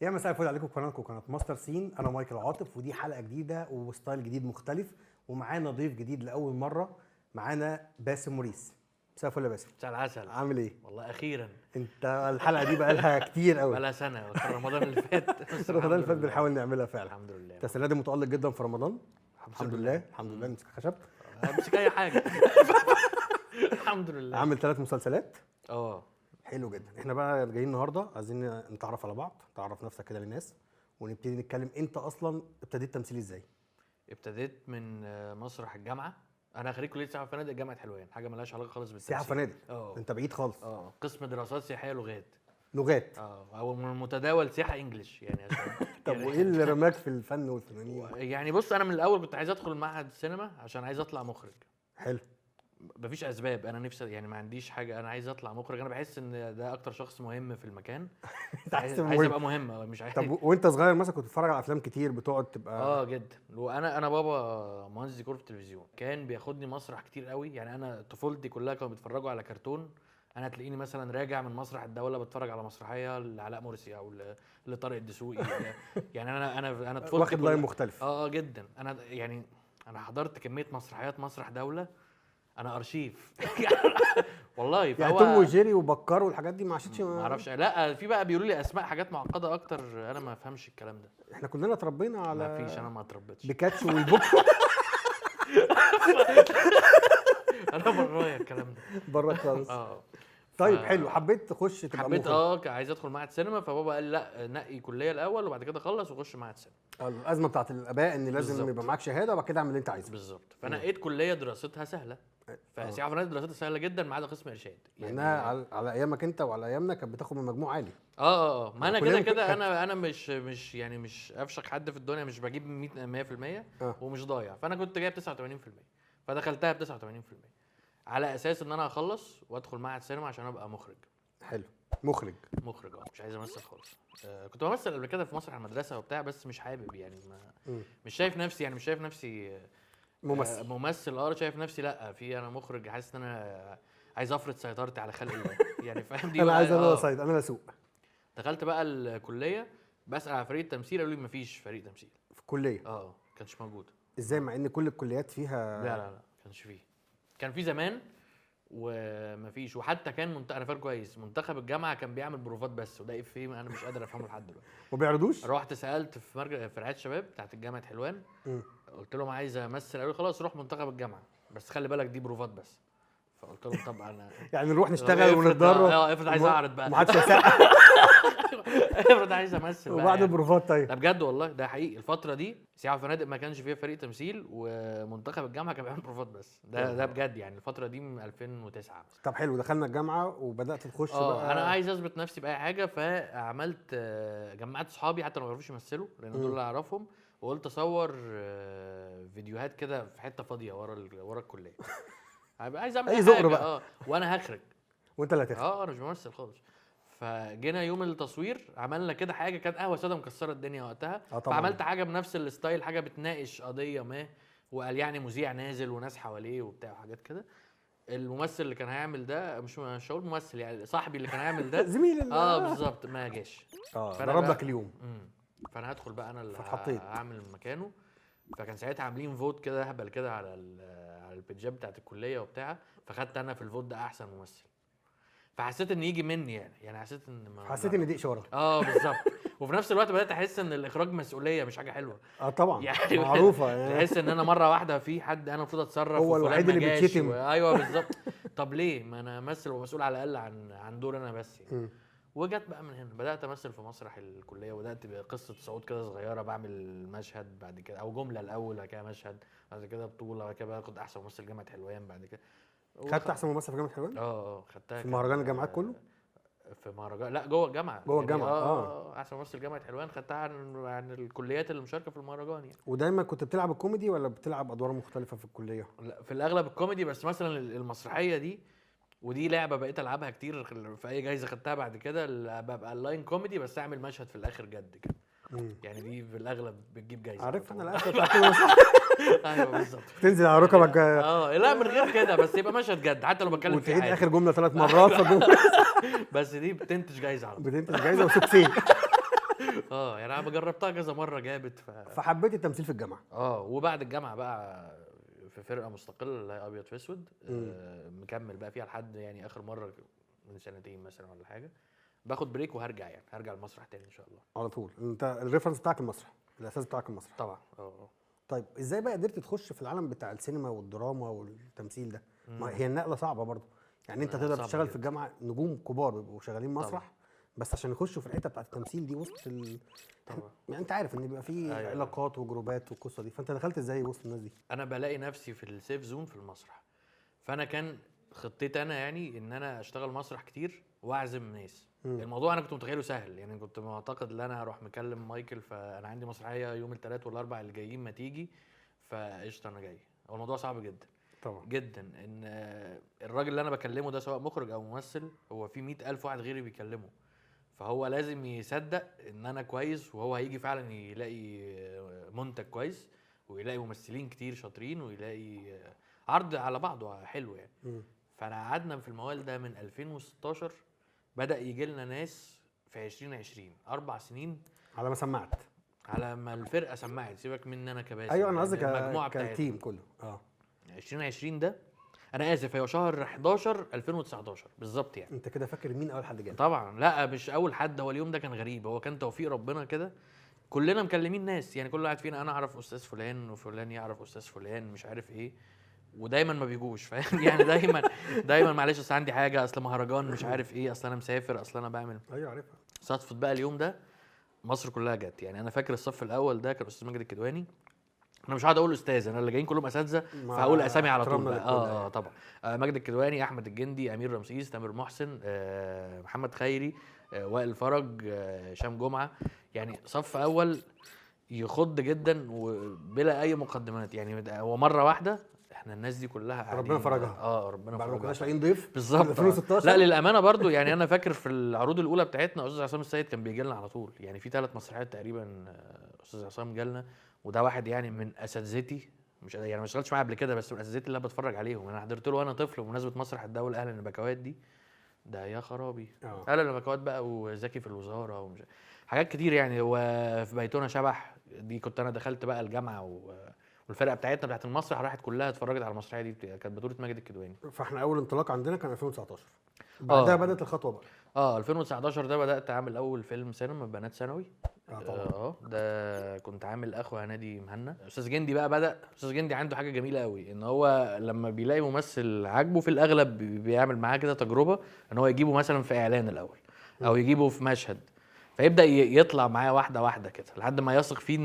يا مساء الفل عليكم، قناتكم قناة ماستر سين. انا مايكل عاطف، ودي حلقة جديدة و style جديد مختلف، ومعانا ضيف جديد لاول مرة. معانا باسم موريس. مساء الفل يا باسم. مساء العسل. عامل ايه؟ والله اخيرا. انت الحلقة دي بقى لها كتير قوي. بقى لها سنه، كان رمضان اللي فات. بس رمضان اللي الحمد فات لله. بنحاول نعملها فعلا. الحمد لله. انت السنة دي متالق جدا في رمضان. الحمد لله، الحمد لله. نمسك خشب. امسك اي حاجه. الحمد لله. عامل 3 مسلسلات. اه. حلو جدا. احنا بقى جايين النهارده عايزين نتعرف على بعض، تعرف نفسك كده للناس، ونبتدي نتكلم انت اصلا ابتديت تمثيل ازاي؟ ابتديت من مسرح الجامعه. انا خريج كليه سياحة وفنادق جامعه حلوان، حاجة مالهاش علاقة خالص بالتمثيل. سياحة وفنادق؟ اه. انت بعيد خالص. اه، قسم دراسات سياحية لغات. لغات. اه، او من المتداول سياحة English يعني عشان طب يعني وايه اللي رماك في الفن والفنانين؟ يعني بص، انا من الاول كنت عايز ادخل معهد السينما عشان عايز اطلع مخرج. حلو. مفيش اسباب، انا نفسي يعني، ما عنديش حاجه، انا عايز اطلع مخرج. انا بحس ان ده اكتر شخص مهم في المكان. انت عايز عايز تبقى عايز مهم. ابقى مهم، مش عايز. طب وانت صغير مثلا كنت بتتفرج على افلام كتير، بتقعد تبقى؟ اه جدا. وانا بابا مهندس ديكور في التلفزيون، كان بياخدني مسرح كتير قوي. يعني انا طفولتي كلها كانوا بيتفرجوا على كرتون، انا تلاقيني مثلا راجع من مسرح الدولة بتفرج على مسرحية لعلاء مرسي او لطارق الدسوقي. يعني انا طفولتي واخد line كلها مختلف. اه جدا. انا يعني انا حضرت كمية مسرحيات مسرح دولة، انا ارشيف والله. يعني فهو توم وجيري وبكار والحاجات دي ما عشتش؟ ما اعرفش. لا، في بقى بيقولوا لي اسماء حاجات معقدة اكتر، انا ما افهمش الكلام ده. احنا كلنا اتربينا على ما فيش، انا ما اتربيتش. بيكاتشو والبوك. انا برايا الكلام ده. بره خالص. اه. طيب حلو، حبيت تخش تبقى حبيت مخرج. اه، عايز ادخل معهد سينما، فبابا قال لا، نقي كليه الاول وبعد كده خلص وخش معهد سينما. الازمة بتاعت الاباء ان لازم بالظبط. يبقى معاك شهادة وبعد كده اعمل اللي انت عايزه. بالظبط. فنقيت كليه دراستها سهلة، فسياحه وفنادق دراستها سهلة جدا ما عدا قسم ارشاد. يعني انها على ايامك انت وعلى ايامنا كانت بتاخد من مجموع عالي. اه ما انا الكلية كده ممكن كده كانت- انا مش يعني مش افشخ حد في الدنيا، مش بجيب 100% ومش ضايع. فانا كنت جايب 89%، فدخلتها ب 89% على اساس ان انا اخلص وادخل معهد سينما عشان ابقى مخرج. حلو، مخرج. مخرج اه، مش عايز امثل خالص. كنت بمثل قبل كده في مسرح المدرسة وبتاع، بس مش حابب يعني، ما مش شايف نفسي يعني، مش شايف نفسي ممثل. ممثل. اه، شايف نفسي لا، في انا مخرج، حاسس ان انا عايز افرض سيطرتي على خلق الله يعني، فاهم دي انا بقى- عايز انا سيد، انا اللي اسوق. دخلت بقى الكلية بسال على فريق تمثيل، قالوا لي مفيش فريق تمثيل في الكلية. اه، ما كانش موجود. ازاي مع ان كل الكليات فيها؟ لا لا لا، ما كانش فيه. كان في زمان ومفيش. وحتى كان انا فاكر كويس، منتخب الجامعة كان بيعمل بروفات بس، وده افيه انا مش قادر افهمه لحد دلوقتي. ما بيعرضوش؟ رحت سالت في مركز في رعاية الشباب بتاعت الجامعة حلوان، قلت لهم عايز امثل، قالوا لي خلاص روح منتخب الجامعة بس خلي بالك دي بروفات بس. فقلت لهم طب انا يعني نروح نشتغل ونتدرب. افرض عايز اعرض بقى. ما حدش هيسقف. افرض عايز امثل بقى وبعد يعني. البروفات. طيب ده بجد والله، ده حقيقي. الفترة دي سياحة وفنادق ما كانش فيها فريق تمثيل، ومنتخب الجامعة كان بيعمل بروفات بس. ده بجد يعني، الفترة دي من 2009 مثلا. طب حلو، دخلنا الجامعة وبدات تخش بقى. انا عايز اثبت نفسي باي حاجة، فعملت جمعت اصحابي حتى لو ما بيعرفوش يمثلوا لان دول اللي اعرفهم، وقلت اصور فيديوهات كده في حتة فاضية ورا الكلية. هبقى عايز اعمل اي اي زقر حاجة بقى. وانا هخرج. وانت اللي هتخرج. انا مش بمثل خالص. فجينا يوم التصوير عملنا كده حاجة، كانت قهوة ساده مكسرة الدنيا وقتها. طبعا. فعملت حاجة بنفس ال style، حاجة بتناقش قضية ما، وقال يعني مذيع نازل وناس حواليه وبتاع وحاجات كده. الممثل اللي كان هيعمل ده، مش هقول ممثل يعني، صاحبي اللي كان هيعمل ده زميل بالظبط، ما جاش. ضرب لك اليوم. فانا هدخل بقى انا اللي فاتحطيت. هعمل مكانه. فكان ساعتها عاملين vote كده هبل كده على البيجات بتاعت الكلية وبتاع، فخدت انا في ال vote ده احسن ممثل. فحسيت ان يجي مني يعني حسيت ان ما حسيت ان دي اشارة. بالظبط. وفي نفس الوقت بدات احس ان الاخراج مسؤولية مش حاجة حلوة. طبعا يعني معروفة يعني. تحس ان انا مرة واحدة في حد انا المفروض اتصرف، هو وفلان الوحيد ما اللي جاش بيتشتم. ايوه بالظبط. طب ليه ما انا امثل ومسؤول على الاقل عن دور انا بس يعني. وجت بقى من هنا بدات امثل في مسرح الكلية، وبدات بقصة صعود كده صغيرة، بعمل مشهد بعد كده او جملة الاول، بعد كده مشهد، بعد كده بطوله، بعد كده باخد احسن ممثل جامعه حلوان بعد كده. خدت احسن ممثل في جامعه حلوان؟ خدتها. في مهرجان الجامعات كله؟ في مهرجان، لا جوه الجامعة. جوه الجامعة. احسن ممثل جامعه حلوان خدتها عن الكليات اللي مشاركة في المهرجان يعني. ودايما كنت بتلعب الكوميدي ولا بتلعب ادوار مختلفة في الكلية؟ لا، في الاغلب الكوميدي، بس مثلا المسرحية دي، ودي لعبه بقيت العبها كتير في اي جايزة خدتها بعد كده، ببقى ال line كوميدي بس اعمل مشهد في الاخر جد كده. يعني دي في الاغلب بتجيب جايزة. عارف انا القفله بتاعت المسرح. ايوه بالظبط. تنزل على ركبك. لا من غير كده، بس يبقى مشهد جد حتى لو بتكلم فيه وتعيد عادي. اخر جملة 3 مرات فجمله بس دي بتنتج جايزة على طول. بتنتج جايزة وسوكسيه. اه يعني انا جربتها كذا مرة جابت. فحبيت التمثيل في الجامعة. وبعد الجامعة بقى في فرقه مستقلة اللي هي ابيض في اسود، مكمل بقى فيها لحد يعني اخر مرة من سنتين مثلا ولا حاجة. باخد break وهرجع، يعني هرجع المسرح تاني ان شاء الله. على طول انت ال reference بتاعك المسرح، الاساس بتاعك المسرح طبعا. طيب ازاي بقى قدرت تخش في العالم بتاع السينما والدراما والتمثيل ده؟ ما هي النقلة صعبة برضه يعني، انت تقدر تشتغل في الجامعة نجوم كبار بيبقوا شغالين مسرح، بس عشان يخشوا في الحتة بتاعت التمثيل دي وسط طبعا يعني انت عارف ان بيبقى في علاقات وجروبات والقصه دي، فانت دخلت ازاي وسط الناس دي؟ انا بلاقي نفسي في ال safe zone في المسرح، فانا كان خطتي انا يعني ان انا اشتغل مسرح كتير واعزم ناس. الموضوع انا كنت متخيله سهل يعني، كنت معتقد ان انا هروح مكلم مايكل فانا عندي مسرحية يوم الثلاث والاربع اللي جايين ما تيجي، فقشطه انا جاي. هو الموضوع صعب جدا طبعا جدا، ان الراجل اللي انا بكلمه ده سواء مخرج او ممثل هو في 100,000 واحد غيري بيكلمه، فهو لازم يصدق ان انا كويس، وهو هيجي فعلا يلاقي منتج كويس ويلاقي ممثلين كتير شاطرين ويلاقي عرض على بعضه حلو يعني. فانا قعدنا في الموال ده من 2016، بدأ يجي لنا ناس في 2020، 4 سنين على ما سمعت، على ما الفرقة سمعت. سيبك من انا كباسم، ايوه انا قصدي المجموعة بتاعتي ال team كله. 2020 ده انا اسف، هو شهر 11 2019 بالظبط يعني. انت كده فاكر مين اول حد جالك؟ طبعا لا مش اول حد، هو اليوم ده كان غريب، هو كان توفيق ربنا كده، كلنا مكلمين ناس يعني، كل واحد فينا انا اعرف استاذ فلان وفلان يعرف استاذ فلان مش عارف ايه، ودايما ما بيجوش فاهم يعني، دايما معلش اصل عندي حاجة، اصل مهرجان مش عارف ايه، اصل انا مسافر، اصل انا بعمل. ايوه عارفها. صدفة بقى اليوم ده مصر كلها جت يعني. انا فاكر الصف الاول ده كان استاذ ماجد الكدواني، انا مش هقعد اقول استاذ، انا اللي جايين كلهم اساتذة فهقول اسامي على طول بقى. طبعا ماجد الكدواني، احمد الجندي، امير رمسيس، تامر محسن، محمد خيري، وائل فرج، هشام جمعه، يعني صف اول يخض جدا وبلا اي مقدمات يعني. هو مرة واحدة احنا الناس دي كلها ربنا فرجها. ربنا بعد فرجها، ما كناش لاقيين ضيف بالظبط. 2016 لا للامانة برضو يعني انا فاكر في العروض الاولى بتاعتنا استاذ عصام السيد كان بيجي لنا على طول يعني، في 3 مسرحيات تقريبا استاذ عصام جالنا، وده واحد يعني من اساتذتي، مش يعني ما اشتغلتش معاه قبل كده بس من اساتذتي اللي انا بتفرج عليهم. انا حضرت له وانا طفل بمناسبة مسرح الدولة اهلا البكوات دي، ده يا خرابي اهلا البكوات بقى، وزكي في الوزارة ومش حاجات كتير يعني. وفي بيتنا شبح دي كنت انا دخلت بقى الجامعة والفرقة بتاعتنا بتاعت المسرح راحت كلها اتفرجت على المسرحية دي، كانت بطوله ماجد الكدواني. فاحنا اول انطلاق عندنا كان 2019، بعدها بدات الخطوة بقى. 2019 ده بدات اعمل اول فيلم سينما بنات ثانوي. طبعا. ده كنت عامل اخو هنادي مهنا. استاذ جندي بقى بدا، استاذ جندي عنده حاجة جميلة قوي، ان هو لما بيلاقي ممثل عاجبه في الاغلب بيعمل معاه كده تجربه، ان هو يجيبه مثلا في اعلان الاول او يجيبه في مشهد، فيبدا يطلع معاه واحدة واحدة كده لحد ما يثق فيه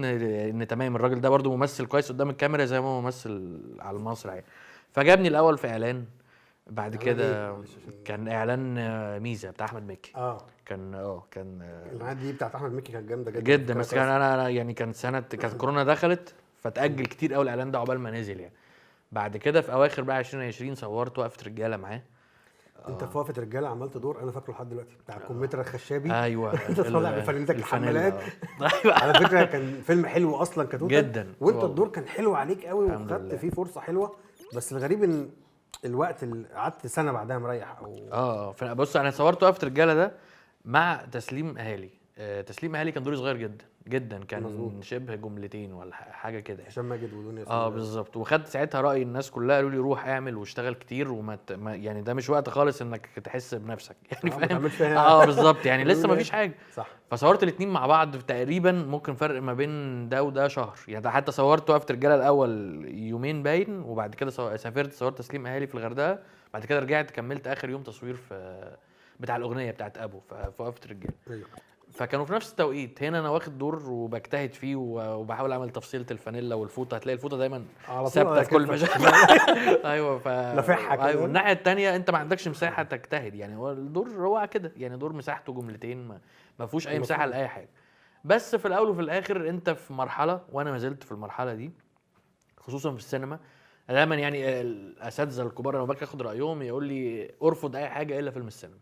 ان تمام الراجل ده برده ممثل كويس قدام الكاميرا زي ما هو ممثل على المسرح يعني. فجابني الاول في اعلان، بعد كده كان اعلان ميزة بتاع احمد مكي. كان كان الاعلانات دي بتاعت احمد مكي كانت جامدة جدا جدا، بس كان انا يعني كان سنة كانت كورونا دخلت فتاجل كتير قوي الاعلان ده عقبال ما نزل يعني. بعد كده في اواخر بقى 2020 صورت وقفه رجاله معاه. انت في وقفه رجاله عملت دور انا فاكره لحد دلوقتي بتاع الكمثرى الخشابي. ايوه انت طالع بفانلتك الحمالات. ايوه على فكرة كان فيلم حلو اصلا ك total جدا، وانت الدور كان حلو عليك قوي وخدت فيه فرصة حلوة. بس الغريب ان الوقت اللي قعدت سنة بعدها مريح او بص انا صورت وقفه رجاله ده مع تسليم اهالي. تسليم اهالي كان دوري صغير جدا جدا، كان مظبوط. شبه جملتين ولا حاجة كده، هشام ماجد ودنيا. بالظبط. وخدت ساعتها راي الناس كلها، قالوا لي روح اعمل واشتغل كتير وما يعني ده مش وقت خالص انك تحس بنفسك يعني، فاهم؟ بالظبط يعني لسه ما فيش حاجة. صح. فصورت الاثنين مع بعض تقريبا، ممكن فرق ما بين ده وده شهر يعني. حتى صورت وقفه رجاله الاول يومين باين، وبعد كده سافرت صورت تسليم اهالي في الغردقه، بعد كده رجعت كملت اخر يوم تصوير في بتاع الاغنية بتاعت ابو في وقفه رجاله. ايوه. فكانوا في نفس التوقيت. هنا انا واخد دور وبجتهد فيه وبحاول اعمل تفصيله الفانيلا والفوطه، هتلاقي الفوطه دايما ثابتة في كل مشهد. ايوه لافحها كده. ايوه. الناحية الثانية انت ما عندكش مساحة تجتهد يعني، هو الدور هو كده يعني، دور مساحته جملتين، ما فيهوش اي مساحة لاي حاجة. بس في الاول وفي الاخر انت في مرحلة، وانا ما زلت في المرحلة دي خصوصا في السينما. دايما يعني الاساتذة الكبار لما باجي اخد رايهم يقول لي ارفض اي حاجة الا فيلم السينما،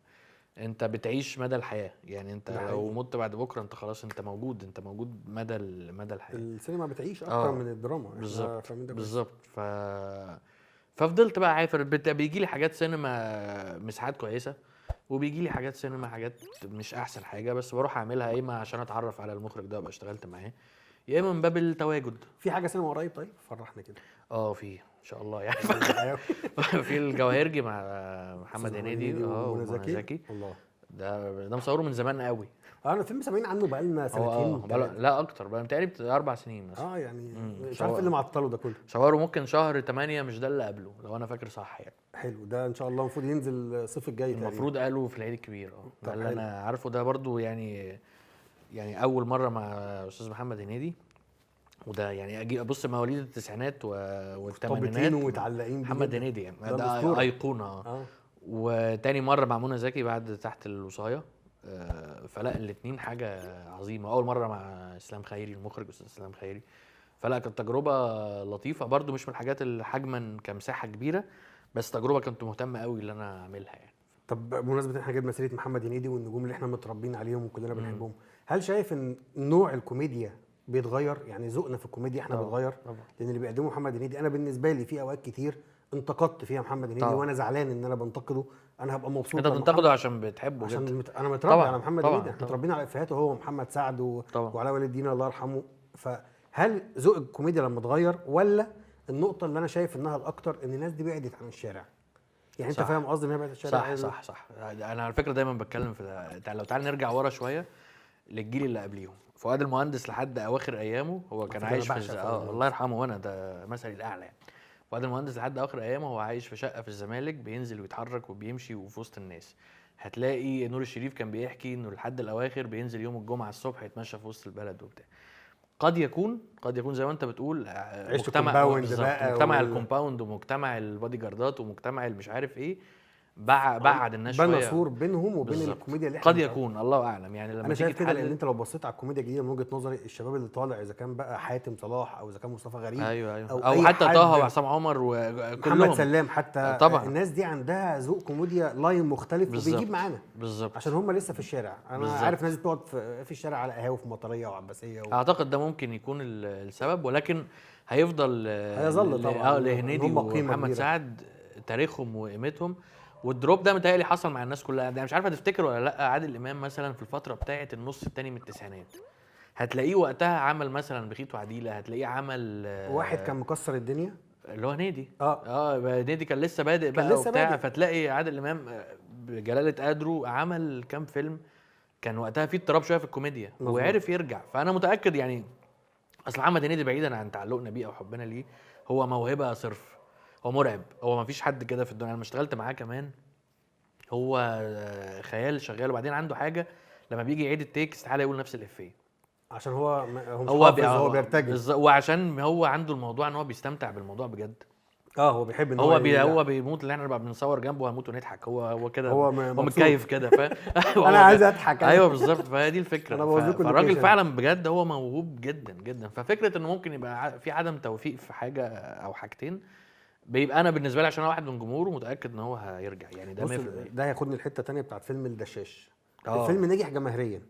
انت بتعيش مدى الحياة يعني، انت لو مت بعد بكره انت خلاص انت موجود، انت موجود مدى الحياة. السينما بتعيش اكتر من الدراما. بالظبط بالظبط. ففضلت بقى عافر، بيجي لي حاجات سينما مساحات كويسة، وبيجي لي حاجات سينما، حاجات مش احسن حاجة، بس بروح اعملها يا اما عشان اتعرف على المخرج ده وابقى اشتغلت معاه، يا اما من باب التواجد. في حاجة سينما قريب؟ طيب فرحنا كده. في ان شاء الله يعني. في الجواهرجي مع محمد هنيدي ومنى زكي. الله، ده مصوره من زمان قوي. انا فيلم سامعين عنه بقالنا سنتين. لا اكتر بقى، متهيألي 4 سنين مثلا. يعني مش عارف اللي معطلة ده كله. صوره ممكن شهر 8، مش ده اللي قبله لو انا فاكر صح يعني. حلو، ده ان شاء الله المفروض ينزل الصيف الجاي تقريبا. المفروض قالوا في العيد الكبير. ده اللي انا عارفه. ده برضو يعني اول مرة مع استاذ محمد هنيدي، وده يعني اجي ابص مواليد التسعينات والثمانينات ومتعلقين محمد هنيدي يعني ده ايقونة. وتاني مرة مع منى زكي بعد تحت الوصايه. فلا الاثنين حاجة عظيمة. اول مرة مع اسلام خيري المخرج استاذ اسلام خيري، فلا كانت تجربه لطيفة برضو، مش من الحاجات اللي حجما كمساحه كبيرة، بس تجربه كنت مهتم قوي اللي انا اعملها يعني. طب بمناسبة احنا جبنا سيره محمد هنيدي والنجوم اللي احنا متربيين عليهم وكلنا بنحبهم، هل شايف ان نوع الكوميديا بيتغير؟ يعني ذوقنا في الكوميديا احنا بيتغير؟ لان اللي بيقدمه محمد هنيدي، انا بالنسبة لي في اوقات كتير انتقدت فيها محمد هنيدي وانا زعلان ان انا بنتقده. انا هبقى مبسوط. انت بتنتقده عشان بتحبه؟ عشان انا متربي على محمد هنيدي، احنا متربيين على افيهاته هو ومحمد سعد وعلاء ولي الدين الله يرحمه. فهل ذوق الكوميديا لما اتغير، ولا النقطة اللي انا شايف انها الاكتر ان الناس دي بعدت عن الشارع؟ يعني انت فاهم قصدي ان هي بعدت عن الشارع؟ صح صح. انا على فكرة دايما بتكلم في ده. لو تعال نرجع ورا شوية للجيل اللي قبليهم، فؤاد المهندس لحد اواخر ايامه هو كان عايش في الله يرحمه، وانا ده مثلي الاعلى يعني. فؤاد المهندس لحد اخر ايامه هو عايش في شقه في الزمالك، بينزل ويتحرك وبيمشي وفي وسط الناس. هتلاقي نور الشريف كان بيحكي انه لحد الاواخر بينزل يوم الجمعة الصبح يتمشى في وسط البلد وبتاع. قد يكون زي ما انت بتقول مجتمع ال compound ومجتمع البادي جاردات ومجتمع المش عارف ايه، بعد الناس شوية، بنى سور بينهم وبين الكوميديا اللي احنا قد يكون، الله اعلم يعني. لما انا شايف كده، لان انت لو بصيت على الكوميديا الجديدة من وجهه نظري، الشباب اللي طالع اذا كان بقى حاتم صلاح او اذا كان مصطفى غريب، أيوة. او حتى طه وعصام عمر وكلهم، محمد سلام حتى، طبعا الناس دي عندها ذوق كوميديا line مختلف وبيجيب معانا بالظبط، عشان هم لسه في الشارع. انا بالزبط. عارف ناس بتقعد في الشارع على قهاوي في مطريه وعباسيه اعتقد ده ممكن يكون السبب، ولكن هيظل طبعا لهنيدي ومحمد سعد تاريخهم وقيمتهم. وال drop ده متهيألي حصل مع الناس كلها. انا مش عارف هتفتكر ولا لا، عادل امام مثلا في الفترة بتاعه النص الثاني من التسعينات هتلاقيه وقتها عمل مثلا بخيت وعديله، هتلاقيه عمل واحد كان مكسر الدنيا اللي هو هنيدي. هنيدي كان لسه بادئ بقى وبتاع، فتلاقي عادل امام بجلاله قدره عمل كام فيلم كان وقتها فيه اضطراب شوية في الكوميديا وعرف يرجع. فانا متاكد يعني اصل محمد هنيدي بعيدا عن تعلقنا بيه او حبنا ليه، هو موهبة صرف، هو مرعب، هو ما فيش حد كده في الدنيا. انا لما اشتغلت معاه كمان هو خيال شغال. وبعدين عنده حاجة لما بيجي يعيد ال take استحالة يقول نفس الافيه، عشان هو بيرتجل، وعشان هو عنده الموضوع ان هو بيستمتع بالموضوع بجد. هو بيحب ان هو بيموت اللي احنا نبقى بنصور جنبه وهنموت ونضحك. هو كده، هو متكيف كده، فاهم؟ انا عايز اضحك. ايوه بالظبط، فهي دي الفكرة. فالراجل فعلا بجد هو موهوب جدا جدا. ففكره انه ممكن يبقى في عدم توفيق في حاجة او حاجتين، بيبقى انا بالنسبة لي عشان انا واحد من جمهوره متاكد ان هو هيرجع يعني. ده 100%. ده هياخدني لحته ثانية بتاعت فيلم الدشاش. الفيلم نجح جماهيريا،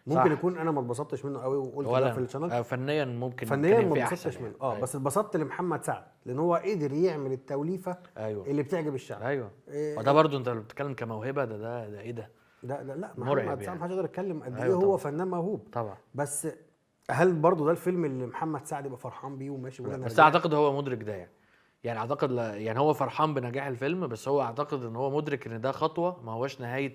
ممكن يكون انا ما اتبسطتش منه قوي وقلت ده في ال channel. فنيا ممكن فنيا ما اتبسطتش منه، أيوة. بس اتبسطت لمحمد سعد لان هو قدر يعمل التوليفه، أيوة، اللي بتعجب الشعب. ايوه وده برضو انت بتتكلم كموهبه، ده ايه ده؟ ده لا محمد سعد يعني. محدش يقدر يتكلم قد ايه هو فنان موهوب طبعا. بس هل برضو ده الفيلم اللي محمد سعد يبقى فرحان بيه وماشي؟ بس اعتقد هو مدرك ده يعني اعتقد يعني هو فرحان بنجاح الفيلم، بس هو اعتقد ان هو مدرك ان ده خطوة، ما هوش نهاية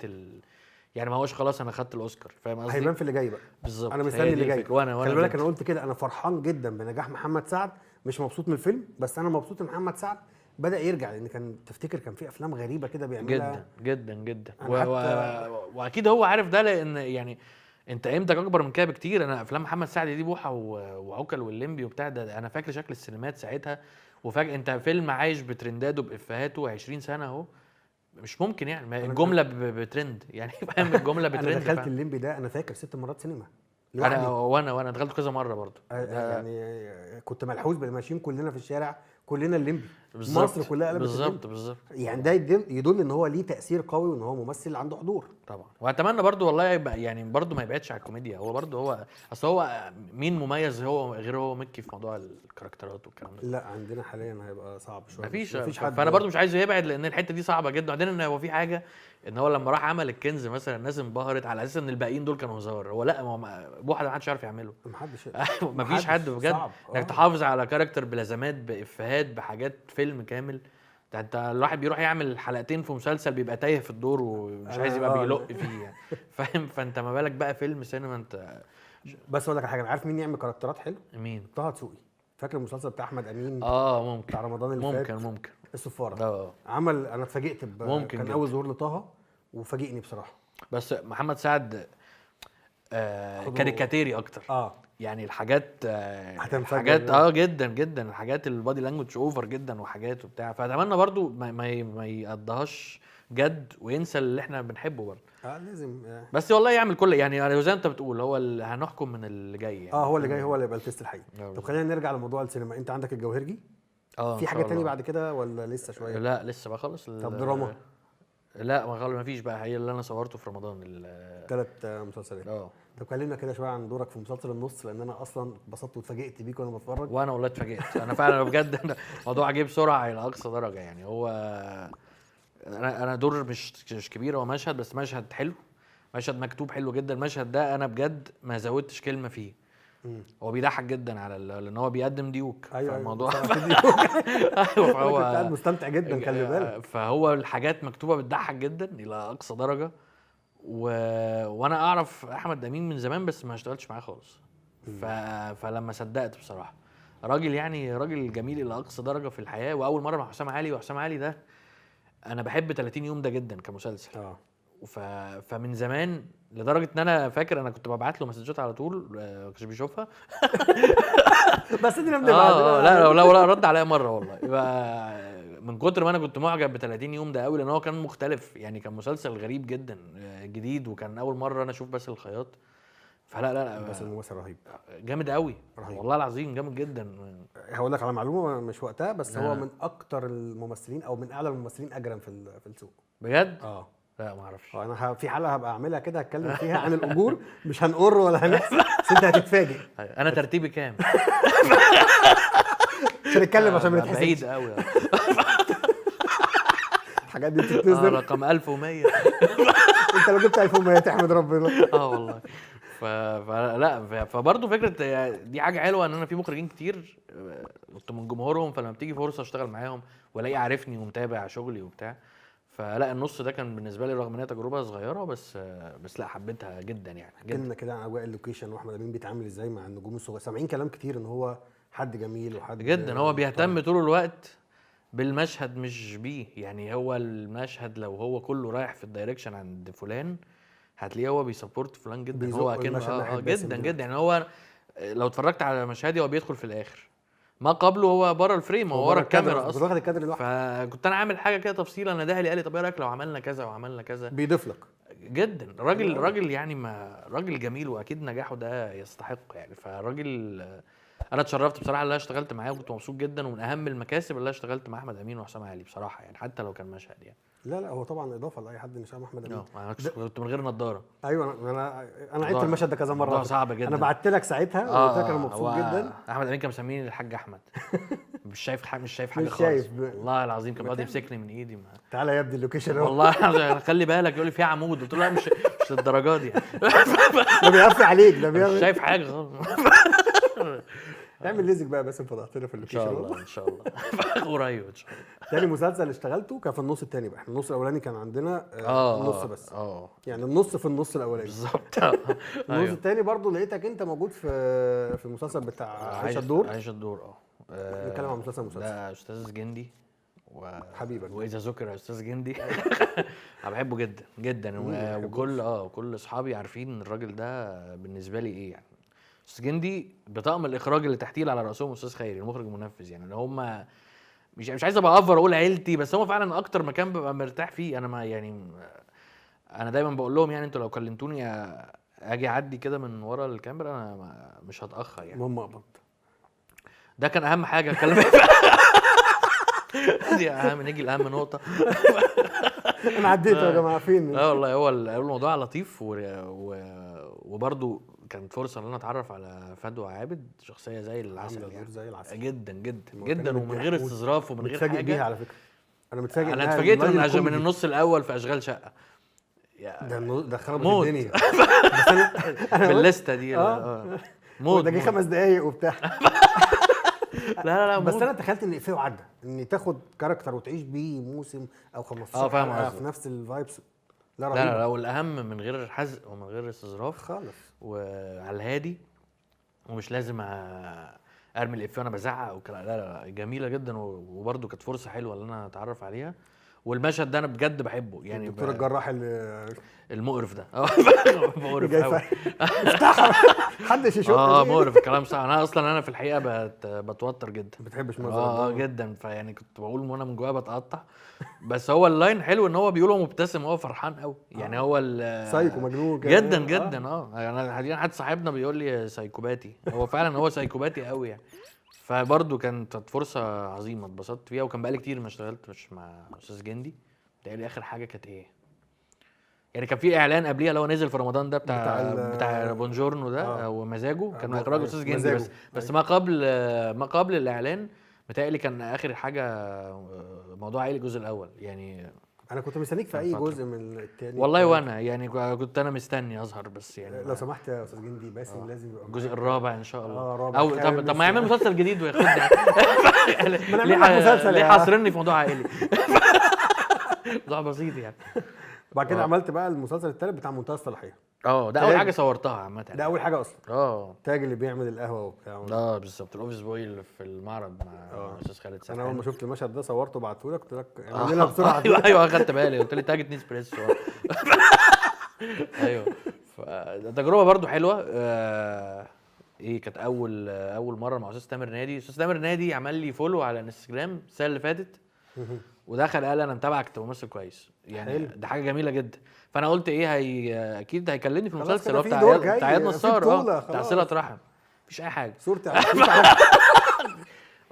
يعني ما هوش خلاص انا خدت الاوسكار، فاهم قصدي؟ هيبان في اللي جاي بقى بالظبط. انا مستني اللي جاي. وانا خلي بالك انا قلت كده، انا فرحان جدا بنجاح محمد سعد، مش مبسوط من الفيلم، بس انا مبسوط ان محمد سعد بدا يرجع، لان كان تفتكر كان في افلام غريبة كده بيعملها جدا جدا جدا واكيد هو عارف ده، لان يعني انت قيمتك اكبر من كده بكتير. انا افلام محمد سعد دي بوحه وعوكل واللمبي وبتاع ده، انا فاكر شكل السينمات ساعتها. وفجأة انت فيلم عايش بترنداته بافيهاته 20 سنة اهو، مش ممكن يعني الجملة بترند يعني، فاهم؟ الجملة بترند. انا دخلت الليمبي ده انا فاكر 6 مرات سينما انا وانا دخلت كذا مرة برضه يعني كنت ملحوظ، ماشيين كلنا في الشارع، كلنا الليمبي، بالظبط. مصر كلها قلبت بالظبط الليمبي. بالظبط. يعني ده يدل ان هو ليه تاثير قوي وان هو ممثل عنده حضور. طبعا، واتمنى برضو والله يبقى يعني برضو ما يبعدش على الكوميديا. هو برضو هو اصل هو مين مميز هو غير هو مكي في موضوع الكاركترات والكلام ده؟ لا عندنا حاليا هيبقى صعب شوية، مفيش حد. فانا برضو مش عايزه يبعد لان الحتة دي صعبة جدا. وبعدين ان هو في حاجة ان هو لما راح عمل الكنز مثلا الناس انبهرت على اساس ان الباقيين دول كانوا هزار. هو لا، ما بوحه ده محدش عارف يعمله، محدش مفيش حد بجد انك تحافظ على character بلازمات بافيهات بحاجات فيلم كامل. ده انت الواحد بيروح يعمل حلقتين في مسلسل بيبقى تايه في الدور ومش عايز يبقى بيلق فيه يعني. فاهم؟ فانت ما بالك بقى فيلم سينما. انت بس اقول لك على حاجة، انا عارف مين يعمل كاركترات حلو؟ مين؟ طه دسوقي. فاكر المسلسل بتاع احمد امين؟ ممكن بتاع رمضان اللي فات. ممكن الصفاره. عمل، انا اتفاجئت ممكن كان اول ظهور لطه وفاجئني بصراحة. بس محمد سعد كاريكاتيري اكتر. يعني الحاجات حاجات جدا جدا، الحاجات ال body language over جدا وحاجات وبتاع. فاتمنى برضو ما يقضيهاش جد وينسى اللي احنا بنحبه برضو. لازم بس والله يعمل كل يعني زي ما انت بتقول، هو اللي هنحكم من اللي جاي يعني. هو اللي جاي هو اللي يبقى ال test الحقيقي. طب خلينا نرجع لموضوع السينما. انت عندك الجوهرجي، في حاجة تانية بعد كده ولا لسه شوية؟ لا لسه بقى خالص. طب دراما؟ لا ما فيش بقى، هي اللي انا صورته في رمضان 3 مسلسلات. طب كلمنا كده شوية عن دورك في مسلسل النص، لان انا اصلا اتبسطت واتفاجئت بيك وانا بتفرج. وانا والله اتفاجئت انا فعلا بجد. الموضوع جه بسرعة الى اقصى درجه يعني. هو انا دور مش كبير، هو مشهد بس، مشهد حلو، مشهد مكتوب حلو جدا. المشهد ده انا بجد ما زودتش كلمة فيه. هو بيضحك جدا على لان هو بيقدم ديوك. ايوه الموضوع ايوه، فهو كنت قاعد مستمتع جدا، خلي بالك. فهو الحاجات مكتوبة بتضحك جدا الى اقصى درجه. وانا اعرف احمد امين من زمان بس ما اشتغلتش معاه خالص. فلما صدقت بصراحة، راجل يعني راجل جميل الى اقصى درجه في الحياة. واول مرة مع حسام علي، وحسام علي ده انا بحب 30 يوم ده جدا كمسلسل. فمن زمان لدرجة ان انا فاكر انا كنت ببعت له مسجات على طول، ما كانش بيشوفها. بس ادينا بنبعت. لا لا لا رد عليا مرة والله. يبقى من كتر ما انا كنت معجب ب 30 يوم ده قوي، لان هو كان مختلف يعني، كان مسلسل غريب جدا جديد، وكان اول مرة انا اشوف باسل الخياط. فلا لا لا، بس الممثل رهيب، جامد قوي، رهيب والله العظيم، جامد جدا. هقول لك على معلومة مش وقتها، بس هو من اكتر الممثلين او من اعلى الممثلين اجرا في السوق بجد. لا ما اعرفش. انا في حلقة هبقى اعملها كده هتكلم فيها عن الاجور، مش هنقر ولا هنحسب، بس انت هتتفاجئ. انا ترتيبي كام؟ مش هنتكلم عشان ما نتحسدش. بعيد قوي الحاجات دي بتتنزل. رقم 1100. انت لو جبت 1100 تحمد ربنا. والله. فلا، فبرضه فكرة دي حاجة حلوة ان انا في مخرجين كتير كنت من جمهورهم، فلما بتيجي فرصة اشتغل معاهم والاقي عارفني ومتابع شغلي وبتاع. فلا النص ده كان بالنسبة لي رغم ان هي تجربه صغيرة بس لا حبيتها جدا يعني. كلمة كده عن اجواء ال location، واحمد امين بيتعامل ازاي مع النجوم الصغيرة؟ سامعين كلام كتير ان هو حد جميل وحد جدا، هو بيهتم طول الوقت بالمشهد مش بيه يعني. هو المشهد لو هو كله رايح في ال direction عند فلان، هتلاقيه هو بي support فلان جدا. هو كأنه جدا جدا يعني. هو لو اتفرجت على مشهدي هو بيدخل في الاخر، ما قبله هو بره ال frame، هو ورا الكاميرا اصلا، واخد الكادر لوحده. فكنت انا عامل حاجة كده تفصيله، انا ده قال لي طب ايه رايك لو عملنا كذا وعملنا كذا، بيضيف لك جدا. راجل يعني، ما راجل جميل، واكيد نجاحه ده يستحق يعني. فراجل انا اتشرفت بصراحة اللي انا اشتغلت معاه، وكنت مبسوط جدا. ومن اهم المكاسب اللي انا اشتغلت مع احمد امين وحسام علي بصراحة يعني، حتى لو كان مشهد يعني. لا لا، هو طبعا اضافه لاي حد ان شاء الله احمد امين. انا كنت من غير نظاره. ايوه، انا عدت المشهد ده كذا مرة، صعب جدا. انا بعت لك ساعتها وقلت لك انا مبسوط جدا. احمد امين كان مسميني الحاج احمد. مش شايف حاجة، مش شايف حاجة خالص والله العظيم. كان بيقعد يمسكني من ايدي. تعالى يا ابني ال location والله العظيم، خلي بالك، يقول لي في عمود، قلت له لا مش للدرجة دي يعني. ده بيقفل عليك، ده مش شايف حاجة خالص. اعمل ليزك بقى بس، فضحتنا في ال location. ان شاء الله ان شاء الله قريب ان شاء الله. تاني مسلسل اشتغلته كان في النص التاني بقى. احنا النص الاولاني كان عندنا النص بس، يعني النص في النص الاولاني بالظبط. النص التاني برضو لقيتك انت موجود في المسلسل بتاع عايشه الدور. عايشه الدور. نتكلم عن مسلسل ده استاذ جندي حبيبك، واذا ذكر استاذ جندي انا بحبه جدا جدا، وكل كل اصحابي عارفين الراجل ده بالنسبة لي ايه يعني. استاذ جندي بطاقم الاخراج اللي تحتيه على راسهم استاذ خيري المخرج المنفذ يعني، اللي هم مش عايز ابقى over اقول عيلتي، بس هم فعلا اكتر مكان ببقى مرتاح فيه انا. ما يعني انا دايما بقول لهم يعني انتوا لو كلمتوني اجي اعدي كده من ورا الكاميرا انا مش هتاخر يعني. المهم اقبض، ده كان اهم حاجة اتكلم. دي اهم، نيجي لاهم نقطة. انا عديته يا جماعة فين؟ والله هو الموضوع لطيف، وبرده كانت فرصة ان انا اتعرف على فدوى عابد، شخصية زي العسل يعني. زي العسل جدا جدا جدا، ومن غير استظراف ومن غير حاجة. متفاجئ بيها على فكرة، انا متفاجئ. انا اتفاجئت من النص الاول في اشغال شقه، ده خربت الدنيا. بس انا باللسته دي موت، ده جه 5 دقايق وبتاع. لا لا لا، بس انا تخيلت ان افيه عدى، ان تاخد character وتعيش بيه موسم او 15 حلقة في نفس ال vibes. لا لا لا، والاهم من غير حزق ومن غير استظراف خالص، وعلى الهادي، ومش لازم ارمي الافيه وانا بزعق وكلام. لا لا، جميلة جدا، وبرده كانت فرصة حلوة ان انا اتعرف عليها. والمشهد ده انا بجد بحبه يعني، الدكتور الجراح المقرف ده. مقرف قوي، افتحها محدش يشوف. مقرف الكلام صح. انا اصلا انا في الحقيقة بتوتر جدا، ما بتحبش منظر جدا، فيعني كنت بقول وانا من جوايا بتقطع. بس هو ال line حلو ان هو بيقوله مبتسم وهو فرحان قوي يعني، هو سايكو مجنون جدا جدا. يعني حاليا حد صاحبنا بيقول لي سايكوباتي، هو فعلا هو سايكوباتي قوي يعني. فبرضه كانت فرصة عظيمة اتبسطت فيها، وكان بقالي كتير ما اشتغلتش مع أستاذ جندي. بتهيألي آخر حاجة كانت إيه؟ يعني كان في إعلان قبليها اللي هو نزل في رمضان ده بتاع بونجورنو ده ومزاجه، كان إخراج أستاذ جندي. بس ما قبل الإعلان بتهيألي كان آخر حاجة موضوع عائلي الجزء الأول يعني. انا كنت مستنيك في اي جزء من التاني والله، وانا يعني كنت انا مستني اظهر، بس يعني لو سمحت يا استاذ جندي باسم لازم يبقى الجزء الرابع ان شاء الله. رابع او طب ما يعمل مسلسل جديد وياخدني. ليه حاصرني في موضوع عائلي؟ موضوع بسيط يعني. بعد كده عملت بقى المسلسل الثالث بتاع منتهى الصلاحية. ده اول حاجة صورتها عامة، ده اول حاجة اصلا. تاج اللي بيعمل القهوة وبتاع. بالظبط، ال office boy اللي في المعرض مع استاذ خالد سرحان. انا اول ما شفت المشهد ده صورته وبعته لك، قلت لك اعمل لنا بسرعة. ايوه اخدت بالي، قلت لي تاج 2 اسبريسو. ايوه، فتجربه برضو حلوة. ايه كانت اول مرة مع استاذ تامر نادي. استاذ تامر نادي عمل لي follow على انستجرام السنة اللي فاتت، ودخل قال انا متابعك تبقى ممثل كويس يعني. ده حاجة جميلة جدا. فانا قلت ايه، هي اكيد هيكلمني في المسلسل اللي هو بتاع اياد نصار، بتاع صله رحم. مفيش اي حاجة صورتي.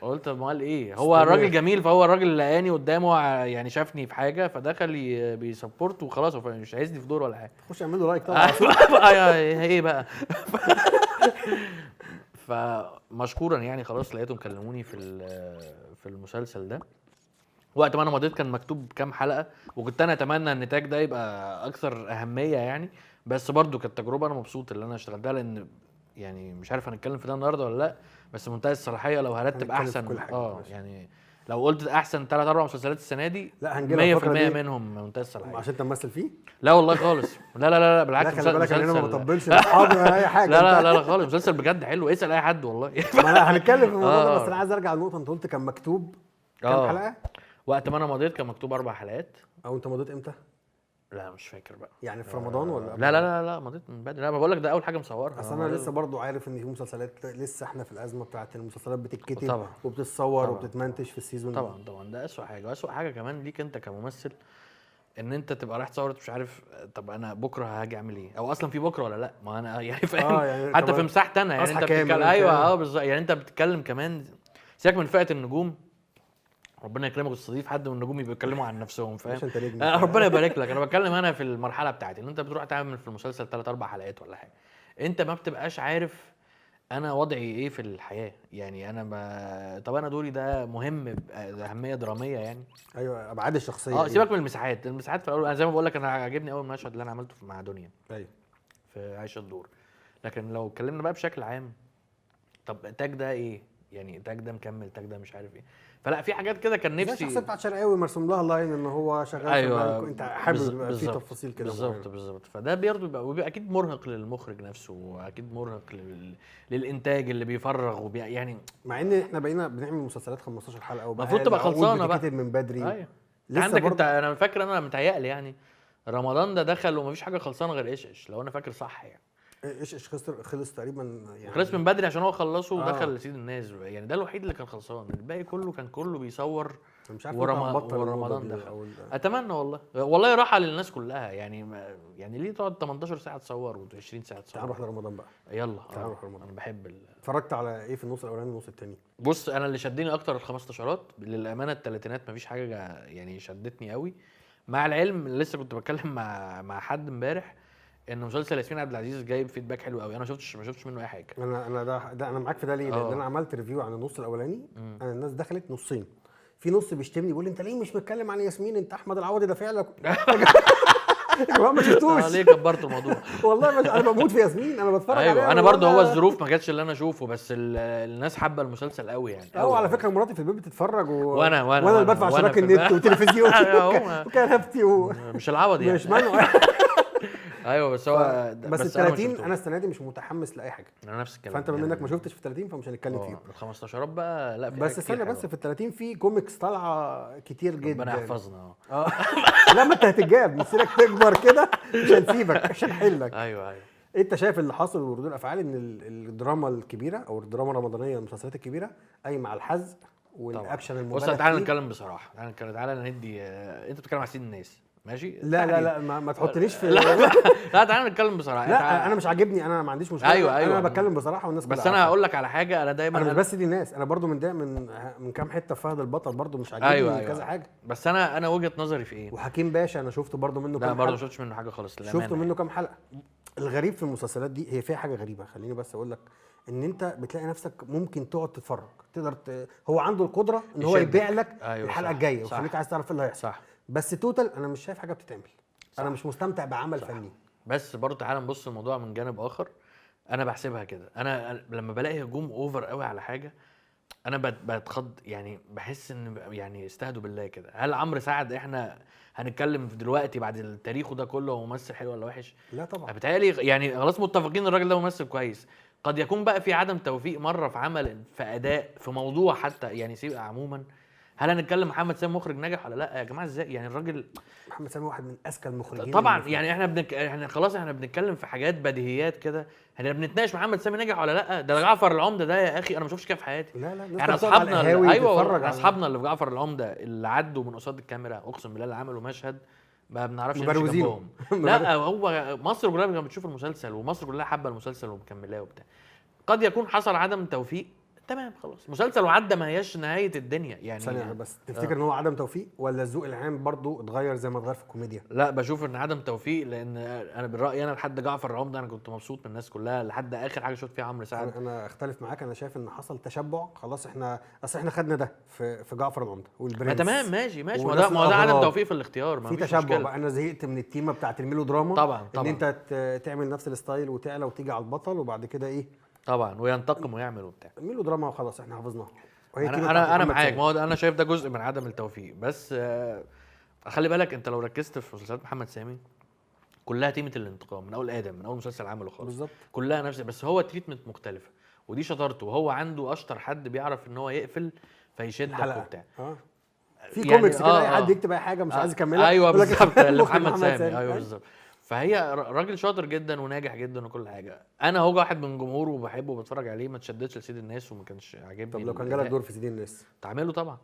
قلت امال ايه، هو الراجل جميل، فهو الراجل لقاني قدامه يعني، شافني في حاجة فدخل بي support وخلاص، هو مش عايزني في دور ولا حاجة. خش اعمل له like طبعا. ايه بقى. فمشكورا يعني، خلاص لقيتهم كلموني في المسلسل ده. وقت ما انا مضيت كان مكتوب كام حلقة، وكنت انا اتمنى ان النتاج ده يبقى اكثر اهمية يعني. بس برضو كانت تجربه انا مبسوط اللي انا اشتغلتها، لان يعني مش عارف هنتكلم في ده النهارده ولا لا، بس منتهى الصلاحية لو هرتب احسن يعني لو قلت احسن 3 4 مسلسلات السنة دي، لا هنجيلها 100% منهم منتهى الصلاحية. عشان انت ممثل فيه؟ لا والله خالص، لا لا لا, لا بالعكس. لا خلي بالك ان انا ما بطبلش لاصحابي ولا اي حاجة. لا لا لا, لا خالص، مسلسل بجد حلو، اسال اي حد والله. ما انا هنتكلم في الموضوع ده، بس انا عايز ارجع لنقطة. انت قلت كان مكتوب كام حلقة؟ وقت ما انا مضيت كان مكتوب 4 حلقات. او انت مضيت امتى؟ لا مش فاكر بقى، يعني في رمضان ولا؟ لا لا لا لا مضيت من بدري. لا بقول لك ده اول حاجة مصورها. اصل انا لسه برضو عارف ان في مسلسلات لسه احنا في الازمة بتاعت المسلسلات بتتكتب وبتتصور وبتتمنتج في ال season. طبعا طبعا، ده اسوء حاجة. اسوء حاجة كمان ليك انت كممثل، ان انت تبقى رايح تصور مش عارف طب انا بكره هاجي اعمل ايه، او اصلا في بكره ولا لا. ما انا يعني فاهم يعني حتى في مساحتي انا يعني انت بتتكلم. ايوه بالظبط، يعني انت بتتكلم كمان سيبك من فئة النجوم، ربنا يكرمك وتستضيف حد من النجوم يبقوا يتكلموا عن نفسهم فاهم. ربنا يبارك لك. انا بتكلم انا في المرحلة بتاعتي ان انت بتروح تعمل في المسلسل 3 4 حلقات ولا حاجة، انت ما بتبقاش عارف انا وضعي ايه في الحياة يعني. انا ما طب انا دوري ده مهم اهمية درامية يعني. ايوه ابعاد الشخصية. سيبك من المساحات، المساحات في الاول انا زي ما بقول لك انا عاجبني اول مشهد اللي انا عملته مع دنيا. ايوه في عايشه الدور. لكن لو اتكلمنا بقى بشكل عام، طب تاج ده ايه يعني، تاج ده مكمل، تاج ده مش عارف ايه. فلا في حاجات كده كان نفسي. الشخصية بتاعت شرقاوي مرسوم لها line ان هو شغال. أيوة في انت حابب يبقى في تفاصيل كده. بالظبط بالظبط. فده برضه بيبقى اكيد مرهق للمخرج نفسه، واكيد مرهق للانتاج اللي بيفرغ يعني. مع ان احنا بقينا بنعمل مسلسلات 15 حلقة وبقى المفروض تبقى خلصانه بقى من بدري. أيوة. عندك انت، انا فاكر انا متهيألي يعني رمضان ده دخل ومفيش حاجة خلصانه غير ايش ايش، لو انا فاكر صح يعني. ايش ايش خلص تقريبا يعني، خلص من بدري عشان هو خلصه ودخل لسيد الناس يعني. ده الوحيد اللي كان خلصان، الباقي كله كان كله بيصور أنا مش عارف إمتى هنبطل الموضة ورمضان دي دخل. أو اتمنى والله، والله راحة للناس كلها يعني. يعني ليه تقعد 18 ساعة تصور و20 ساعة تعال تصور؟ نروح لرمضان بقى. يلا. تعال نروح رمضان. انا بحب اتفرجت على ايه في النص الاولاني والنص الثاني؟ بص، انا اللي شدني اكتر ال15، للامانة الثلاثينات مفيش حاجة يعني شدتني قوي. مع العلم لسه كنت بتكلم مع حد امبارح ان مسلسل ياسمين عبد العزيز جايب feedback حلو قوي. انا ما شفتش منه اي حاجة. انا ده انا معاك في ده. ليه؟ لان انا عملت review عن النص الاولاني. انا الناس دخلت نصين، في نص بيشتمني بيقول لي انت ليه مش متكلم عن ياسمين، انت احمد العوضي ده فعلك. يا جماعة ما شفتوش. ليه كبرت الموضوع؟ والله مش، انا بموت في ياسمين، انا بتفرج عليها. ايوه انا برضه، هو الظروف ما جاتش اللي انا اشوفه، بس الناس حابة المسلسل قوي يعني. على فكرة مراتي في البيت بتتفرج وانا اللي بدفع اشتراك النت وتلفزيون وكنبتي مش العوض يعني، مش منه. ايوه بس هو بس ال 30 انا السنة دي مش متحمس لاي حاجة. انا نفس الكلام. فانت بما انك ما شفتش في 30 فمش هنتكلم فيهم. ال 15 بقى لا، في بس استنى، بس في ال 30 في كوميكس طالعه كتير جدا. ربنا يحفظنا. لا ما انت هتتجاب، مسيرك تكبر كده مش هنسيبك، مش هنحلك. ايوه انت شايف اللي حاصل وردود الافعال ان الدراما الكبيرة او الدراما الرمضانية، المسلسلات الكبيرة قايمة على الحزق والاكشن المبالغ. بص تعالى نتكلم بصراحة، تعالى ندي. انت بتتكلم على سيد الناس ماشي؟ لا لا لا، ما تحطنيش في لا تعالى نتكلم بصراحة. لا انا مش عاجبني، انا ما عنديش مشكلة. ايوه انا بتكلم بصراحة والناس بس انا هقول لك على حاجة. انا دايما انا مش بس دي الناس، انا برضو متضايق من كام حتة في فهد البطل، برضو مش عاجبني. أيوة كذا حاجة. بس انا وجهه نظري في ايه، وحكيم باشا انا شفته برضو منه كام حلقة. لا برضو ما شفتش منه حاجة خالص. شفته منه كام حلقة. الغريب في المسلسلات دي هي فيها حاجة غريبة، خليني بس اقول لك ان انت بتلاقي نفسك ممكن تقعد تتفرج، تقدر هو عنده القدرة ان هو يبيع لك الحلقة الجاية ويخليك عايز تعرف ايه اللي هيحصل. صح. بس total انا مش شايف حاجة بتتعمل. انا مش مستمتع بعمل فني. بس برضه تعالى نبص الموضوع من جانب اخر. انا بحسبها كده، انا لما بلاقي هجوم over قوي على حاجة انا بتخض يعني، بحس ان يعني استهدوا بالله كده. هل عمرو سعد احنا هنتكلم دلوقتي بعد التاريخ ده كله هو ممثل حلو ولا وحش؟ لا طبعا. بتهيألي يعني خلاص متفقين الراجل ده ممثل كويس. قد يكون بقى في عدم توفيق مرة في عمل، في اداء، في موضوع حتى يعني سيبقى عموما. هل هنتكلم محمد سامي مخرج ناجح ولا لا يا جماعة؟ ازاي يعني الراجل محمد سامي واحد من اذكى المخرجين طبعا يعني. احنا خلاص احنا بنتكلم في حاجات بديهيات كده، احنا بنتناقش محمد سامي ناجح ولا لا. ده جعفر العمدة ده يا اخي انا ما شفتش كده في حياتي. لا لا، يعني اصحابنا ايوه، اصحابنا اللي في جعفر العمدة اللي عدوا من قصاد الكاميرا اقسم بالله اللي عملوا مشهد ما بنعرفش نمشي جنبهم. لا هو مصر كلها بتشوف المسلسل، ومصر كلها حابة المسلسل ومكملاه وبتاع. قد يكون حصل عدم توفيق، تمام خلاص، مسلسل وعدى، ما هياش نهاية الدنيا يعني. ثانية بس، تفتكر ان هو عدم توفيق ولا الذوق العام برضو اتغير زي ما اتغير في الكوميديا؟ لا بشوف ان عدم توفيق، لان انا بالراي انا لحد جعفر العمدة انا كنت مبسوط من الناس كلها لحد اخر حاجة شفت فيها عمرو سعد. انا اختلف معاك، انا شايف ان حصل تشبع خلاص. احنا اصل احنا خدنا ده في جعفر العمدة والبرنس، تمام ماشي ماشي، ما ده عدم توفيق في الاختيار، ما في تشبع بقى. انا زهقت من التيمه بتاعت الميلودراما طبعا ان انت تعمل نفس ال style وتعلى وتيجي على البطل وبعد كده ايه طبعا وينتقم ويعمل وبتاع ميلودراما وخلاص احنا حفظناها. انا معاك، ما هو انا شايف ده جزء من عدم التوفيق. بس خلي بالك انت لو ركزت في مسلسلات محمد سامي كلها تيمة الانتقام من اول ادم، من اول مسلسل عمله خالص بالظبط كلها نفس، بس هو treatment مختلفة ودي شطارته، وهو عنده اشطر حد بيعرف ان هو يقفل فيشدك وبتاع. في يعني كوميكس كده اي حد يكتب اي حاجة مش عايز يكملها. ايوه بالظبط اللي محمد سامي. ايوه بالظبط. فهي راجل شاطر جدا وناجح جدا وكل حاجة. انا هو واحد من جمهوره وبحبه وبتفرج عليه، ما تشددش لسيد الناس وما كانش عاجبني. طب لو كان جالك دور في سيد الناس تعمله طبعا.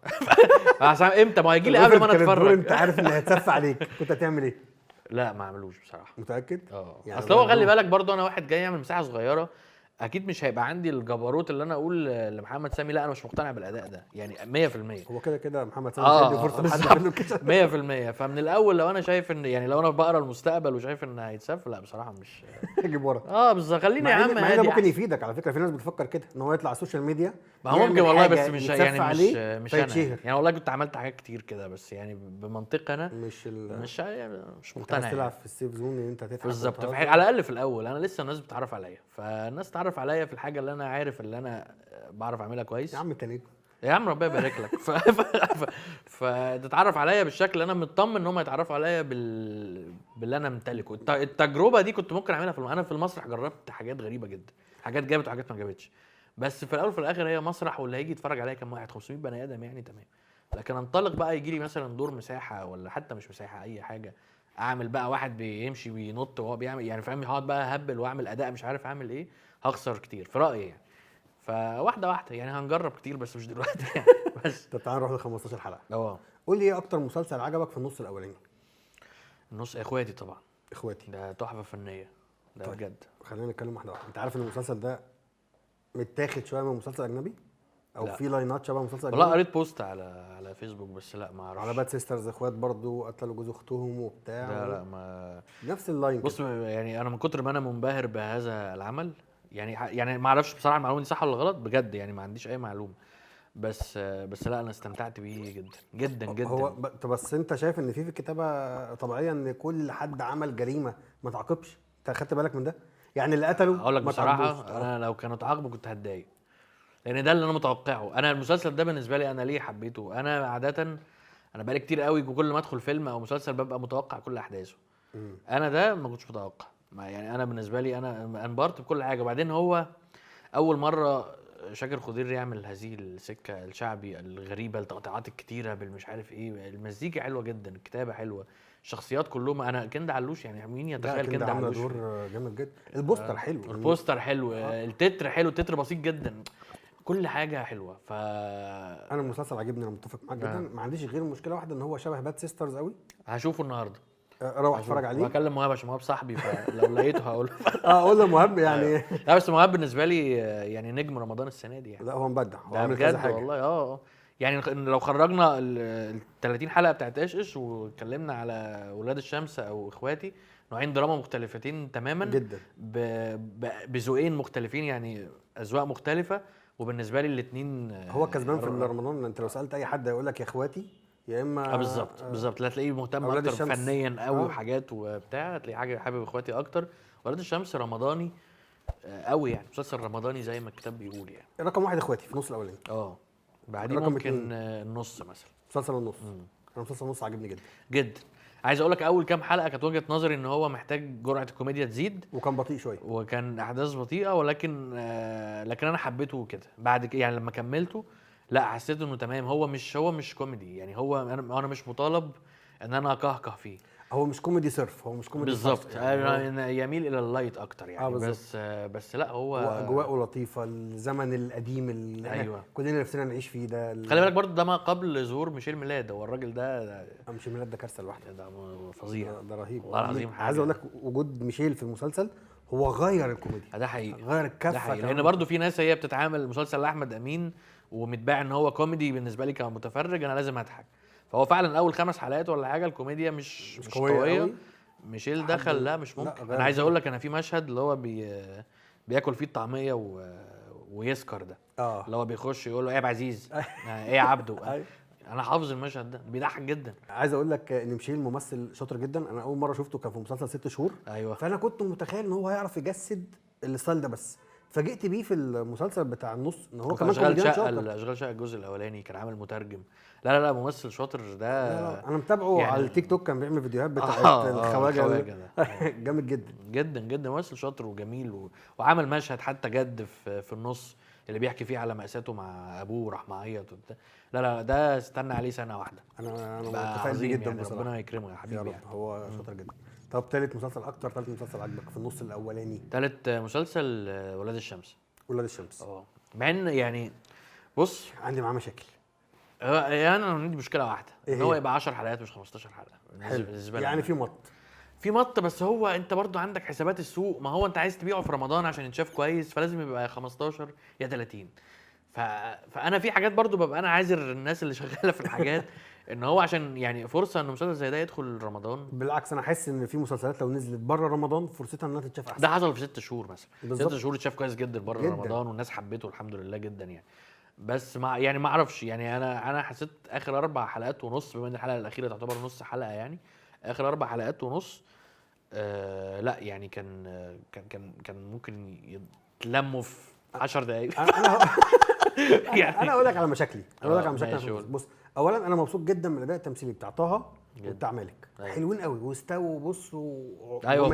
امتى ما هيجي لي قبل ما انا اتفرج. انت عارف ان هيتسف عليك، كنت هتعمل ايه؟ لا ما اعملوش بصراحة. متاكد؟ يعني اصل هو خلي بالك برضه انا واحد جاي يعمل مساحة صغيرة، اكيد مش هيبقى عندي الجبروت اللي انا اقول لمحمد سامي لا انا مش مقتنع بالاداء ده يعني 100%. هو كده كده محمد سامي مش هيدي فرصة لحد 100%. فمن الاول لو انا شايف ان يعني لو انا بقرا المستقبل وشايف ان هيتسف، لا بصراحة مش اجيب ورا. بالظبط، خليني يا عم. مع ده ممكن يفيدك على فكرة، في ناس بتفكر كده ان هو يطلع على ال social media. ما هو ممكن والله، بس مش يعني مش انا يعني والله كنت عملت حاجات كتير كده، بس يعني بمنطق انا مش مش مقتنع. تلعب في ال safe zone ان انت هتضحك بالظبط، على الاقل في الاول انا لسه الناس بتعرف عليا، فالناس تعرف عليا في الحاجة اللي انا عارف اللي انا بعرف اعملها كويس. يا عم انت نجم يا عم، ربنا يبارك لك. فتتعرف عليا بالشكل اللي انا مطمن ان هم يتعرفوا عليا باللي انا امتلكه. التجربة دي كنت ممكن اعملها انا في المسرح جربت حاجات غريبة جدا، حاجات جابت وحاجات ما جابتش، بس في الاول وفي الاخر هي مسرح، واللي هيجي يتفرج عليا كام واحد، 500 بني ادم يعني تمام. لكن انطلق بقى يجي لي مثلا دور مساحة ولا حتى مش مساحة، اي حاجة، اعمل بقى واحد بيمشي بينط وهو بيعمل يعني فاهم، هقعد بقى اهبل واعمل اداء مش عارف اعمل ايه، هخسر كتير في رايي يعني. فواحدة واحدة يعني، هنجرب كتير بس مش دلوقتي يعني. بس طب تعالى نروح ل 15 حلقة. قول لي ايه اكتر مسلسل عجبك في النص الاولاني؟ النص اخواتي طبعا. اخواتي ده تحفة فنية ده. طيب. بجد خلينا نتكلم واحدة واحدة. انت عارف ان المسلسل ده متاخد شوية من مسلسل اجنبي او في line ات شبه مسلسل اجنبي؟ والله قريت post على فيسبوك بس لا ما اعرفش. على Bad Sisters، اخوات برضو قتلوا جوز اختهم وبتاع. لا لا ما نفس ال line. بص يعني انا من كتر ما انا منبهر بهذا العمل يعني ما اعرفش بصراحة المعلومة دي صح ولا غلط بجد، يعني ما عنديش اي معلومة، بس لا انا استمتعت بيه جدا جدا جدا. هو بس انت شايف ان في الكتابة طبيعية ان كل حد عمل جريمة ما تعاقبش؟ انت خدت بالك من ده؟ يعني اللي قتلوا اقول لك بصراحة انا لو كانوا اتعاقبوا كنت هتضايق، لان ده اللي انا متوقعه. انا المسلسل ده بالنسبة لي انا ليه حبيته، انا عادة انا بقالي كتير قوي وكل ما ادخل فيلم او مسلسل ببقى متوقع كل احداثه. انا ده ما كنتش متوقع، يعني انا بالنسبة لي انا انبهرت بكل حاجة. وبعدين هو اول مرة شاكر خضير يعمل هذه السكة الشعبي الغريبة، التقطيعات الكتيرة بالمش عارف ايه، المزيكا حلوة جدا، الكتابة حلوة، الشخصيات كلهم. انا كند علوش يعني مين يتخيل كند علوش دور جامد جدا. ال poster حلو، ال poster حلو، التتر حلو، التتر بسيط جدا، كل حاجة حلوة. ف انا المسلسل عجبني، انا متفق معاك جدا. ما عنديش غير مشكلة واحدة ان هو شبه Bad Sisters قوي. هشوفه النهارده، اروح اتفرج عليه وهكلم مهاب عشان مهاب صاحبي، فلو لقيته هقول له. اقول له مهاب يعني. لا بس مهاب بالنسبة لي يعني نجم رمضان السنة دي يعني. لا هو مبدع، هو عامل كذا حاجة والله. يعني لو خرجنا ال 30 حلقة بتاعت ايش ايش واتكلمنا على ولاد الشمس او اخواتي، نوعين دراما مختلفتين تماما جدا، بذوقين مختلفين يعني اذواق مختلفة، وبالنسبة لي الاثنين هو كسبان في رمضان. انت لو سالت اي حد هيقول لك يا اخواتي يا اما بالظبط بالظبط. لا تلاقيه مهتم اكتر فنيا قوي وحاجات وبتاع، تلاقيه حاجة حابب اخواتي اكتر. ولاد الشمس رمضاني قوي يعني، مسلسل رمضاني زي ما الكتاب بيقول يعني. رقم واحد اخواتي في النص الاولاني، بعدين ممكن النص مثلا، مسلسل النص. انا مسلسل النص عجبني جدا جدا. عايز اقول لك اول كام حلقة كانت وجهه نظري ان هو محتاج جرعة الكوميديا تزيد، وكان بطيء شوية وكان احداث بطيئه، ولكن لكن انا حبيته كده بعد كده يعني. لما كملته لا حسيت انه تمام. هو مش كوميدي يعني، هو انا مش مطالب ان انا اكهكه فيه. هو مش كوميدي صرف، هو مش كوميدي بالظبط يعني، يميل الى ال light اكتر يعني. بس لا هو اجواءه لطيفة، الزمن القديم اللي أيوة. كلنا نفسنا نعيش فيه ده. خلي بالك برضو ده ما قبل ظهور ميشيل ميلاد. هو الراجل ده ميشيل ميلاد ده كارثة لوحده، ده فظيع، ده رهيب والله العظيم. عايز اقول لك وجود ميشيل في المسلسل هو غير الكوميديا، ده حقيقي، غير الكفة. لان برضو في ناس هي بتتعامل مسلسل لاحمد امين ومتباع ان هو كوميدي، بالنسبة لي كمتفرج انا لازم اضحك، فهو فعلا اول 5 حلقات ولا حاجة الكوميديا مش قوية. ميشيل دخل لا مش ممكن. لا انا عايز اقول لك انا في مشهد اللي هو بياكل فيه الطعمية ويسكر ده، اللي هو بيخش يقول له ايه يا عبد العزيز، ايه يا عبده. انا حافظ المشهد ده، بيضحك جدا. عايز اقول لك ان ميشيل ممثل شاطر جدا. انا اول مرة شفته كان في مسلسل 6 شهور، ايوه، فانا كنت متخيل ان هو هيعرف يجسد ال style ده، بس فاجئت بيه في المسلسل بتاع النص ان هو كمان اشغال شقه. اشغال شقه الجزء الاولاني كان عامل مترجم. لا لا لا ممثل شاطر ده. لا لا انا متابعه يعني على التيك توك، كان بيعمل فيديوهات بتاعت الخواجه ده. جامد جدا جدا جدا، ممثل شاطر وجميل وعمل مشهد حتى جد في النص اللي بيحكي فيه على مأساته مع ابوه وراح معيط وبتاع. لا لا ده استنى عليه سنة واحدة. انا متفائل بيه جدا يعني، بصراحة، ربنا يكرمه يا حبيبي يا رب يعني. هو شاطر جدا. طب ثالث مسلسل، اكتر ثالث مسلسل عجبك في النص الاولاني؟ ثالث مسلسل ولاد الشمس. ولاد الشمس مع ان يعني بص عندي معاه مشاكل. يعني انا عندي مشكلة واحدة، ان هو يبقى 10 حلقات مش 15 حلقة بالنسبة لي يعني. في مط، بس هو انت برضو عندك حسابات السوق، ما هو انت عايز تبيعه في رمضان عشان يتشاف كويس، فلازم يبقى 15 يا 30. فانا في حاجات برضو ببقى انا عايز الناس اللي شغالة في الحاجات ان هو عشان يعني فرصة ان مسلسل زي ده يدخل رمضان. بالعكس انا احس ان في مسلسلات لو نزلت بره رمضان فرصتها انها تتشاف احسن. ده حصل في 6 شهور مثلا، 6 شهور اتشاف كويس جدا بره رمضان والناس حبته الحمد لله جدا يعني. بس ما يعني ما اعرفش يعني، انا حسيت اخر 4 حلقات ونص، بما ان الحلقة الاخيرة تعتبر نص حلقة يعني، اخر 4 حلقات ونص لا يعني كان كان كان كان ممكن يتلموا في 10 دقائق. يعني انا اقول لك على مشاكلي، انا اقول لك على مشاكلي. بص اولا انا مبسوط جدا من الاداء التمثيلي بتاع طه وبتاع مالك، حلوين قوي واستووا. بص ايوه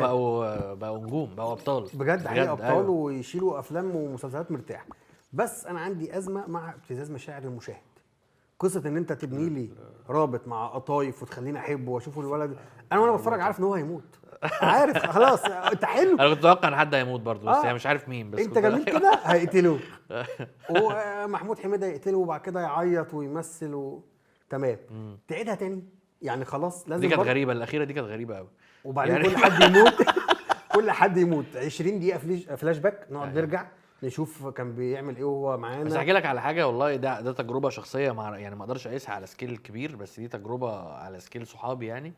بقوا نجوم، بقوا ابطال بجد، حقيقة ابطال. أيوة. ويشيلوا افلام ومسلسلات مرتاح. بس انا عندي ازمة مع ابتزاز مشاعر المشاهد. قصة ان انت تبني لي رابط مع قطايف وتخليني احبه واشوفه الولد، انا وانا بتفرج عارف ان هو هيموت، عارف خلاص انت حلو. انا كنت اتوقع ان حد هيموت برضه، بس يعني مش عارف مين. بس انت جميل كده هيقتلوه. ومحمود حميده يقتله وبعد كده يعيط ويمثل تمام. تعيدها تاني يعني خلاص لازم. دي كانت غريبة الاخيرة، دي كانت غريبة قوي. وبعدين يعني كل حد يموت كل حد يموت 20 دقيقة فلاش باك، نقعد نرجع نشوف كان بيعمل ايه وهو معانا. بس احكي لك على حاجة والله، ده تجربه شخصية مع يعني ما اقدرش اقيسها على scale كبير، بس دي تجربه على scale صحابي. يعني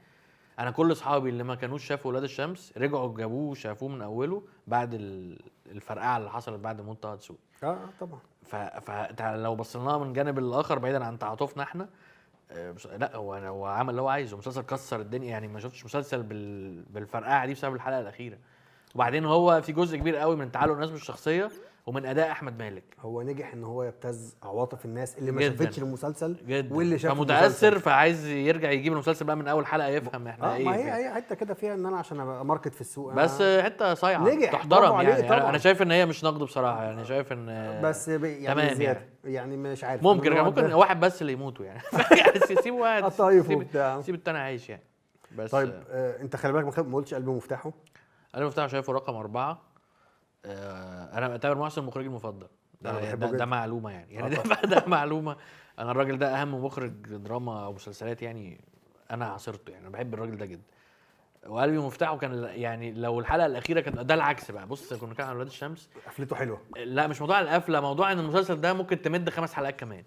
انا كل اصحابي اللي ما كانوش شافوا ولاد الشمس رجعوا جابوه وشافوه من اوله بعد الفرقعه اللي حصلت بعد موت طه دسوقي. طبعا. فلو بصينا من جانب الاخر بعيدا عن تعاطفنا احنا، لا هو عمل اللي هو عايزه. مسلسل كسر الدنيا يعني، ما شفتش مسلسل بالفرقعه دي بسبب الحلقة الاخيرة. وبعدين هو في جزء كبير قوي من تعلق الناس بالشخصية ومن اداء احمد مالك. هو نجح ان هو يبتز عواطف الناس اللي ما شافتش المسلسل واللي شاف فمتاثر، فعايز يرجع يجيب المسلسل بقى من اول حلقة يفهم احنا ايه. ما هي حتة كده فيها ان انا عشان ابقى market في السوق بس حتة صايعه تحترم يعني. انا شايف ان هي مش نقد بصراحة، يعني شايف ان بس يعني زيادة يعني مش عارف، ممكن واحد بس اللي يموتوا يعني سيب واحد سيب التاني عايش يعني بس. طيب انت خلي بالك ما قلتش قلب مفتاحه. قلب مفتاحه شايفه رقم 4. انا تامر محسن مخرجي المفضل، ده معلومة يعني ده معلومة. انا الراجل ده اهم مخرج دراما او مسلسلات يعني انا عاصرته، يعني انا بحب الراجل ده جدا. وقلبي مفتاحه كان يعني لو الحلقة الاخيرة كانت ده العكس بقى. بص كنا كان على ولاد الشمس قفلته حلوة. لا مش موضوع القفله، موضوع ان المسلسل ده ممكن تمد 5 حلقات كمان.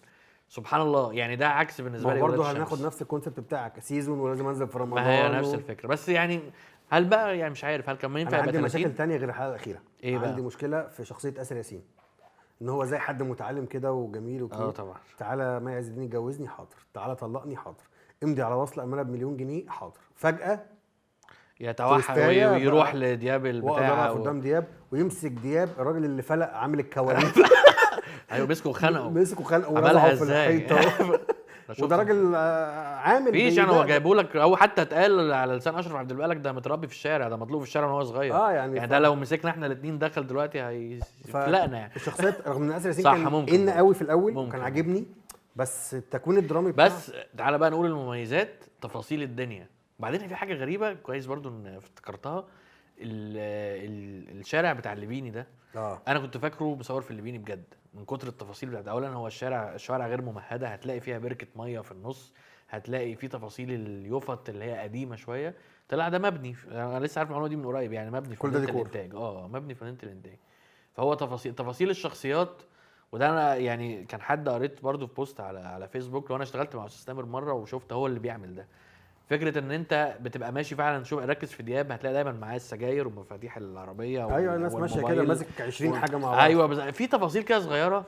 سبحان الله يعني ده عكس بالنسبة لي. برضه هناخد نفس ال concept بتاعك season ولازم انزل في رمضان، ما هي نفس الفكرة. بس يعني هل بقى يعني مش عارف هل كان ينفع يبقى عندي مشاكل تانية غير الحلقة الاخيرة. إيه بقى؟ عندي مشكلة في شخصية آسر ياسين، ان هو زي حد متعلم كده وجميل وكده. طبعا. تعالى ما عز الدين اتجوزني، حاضر. تعالى طلقني، حاضر. امضي على وصل امانه ب1,000,000 جنيه، حاضر. فجاة يتوحد ويروح لدياب البتاع قدام دياب ويمسك دياب الراجل اللي فلق عامل الكوارث. ايوه مسكه وخنقه، مسكه خنقه ورزعه في الحيطة. وده راجل عامل فيش يعني. هو جايبه لك او حتى اتقال على لسان اشرف عبد الباقي ده متربي في الشارع، ده مطلوب في الشارع من هو صغير. يعني ده لو مسكنا احنا الاثنين دخل دلوقتي هيفلقنا يعني. الشخصيات رغم ان اسر ياسين كان ان قوي في الاول وكان عاجبني، بس التكوين الدرامي بس تعالى بقى نقول المميزات، تفاصيل الدنيا. بعدين في حاجة غريبة كويس برضو ان افتكرتها، الشارع بتاع الليبيني ده. انا كنت فاكره مصور في الليبيني بجد من كتر التفاصيل بتاعت. اولا هو الشوارع غير ممهده، هتلاقي فيها بركة مية في النص، هتلاقي في تفاصيل اليوفط اللي هي قديمة شوية. طلع ده مبني، انا لسه عارف المعلومة دي من قريب، يعني مبني في مدينة الانتاج. مبني في مدينة الانتاج. فهو تفاصيل الشخصيات. وده انا يعني كان حد قريت برضو في post على فيسبوك، لو انا اشتغلت مع استاذ تامر مرة وشفت هو اللي بيعمل ده، فكرة ان انت بتبقى ماشي فعلا. شوف ركز في دياب، هتلاقي دايما معاه السجاير ومفاتيح العربية. ايوه الناس ماشية كده ماسك 20 حاجة مع بعض. ايوه بس في تفاصيل كده صغيرة.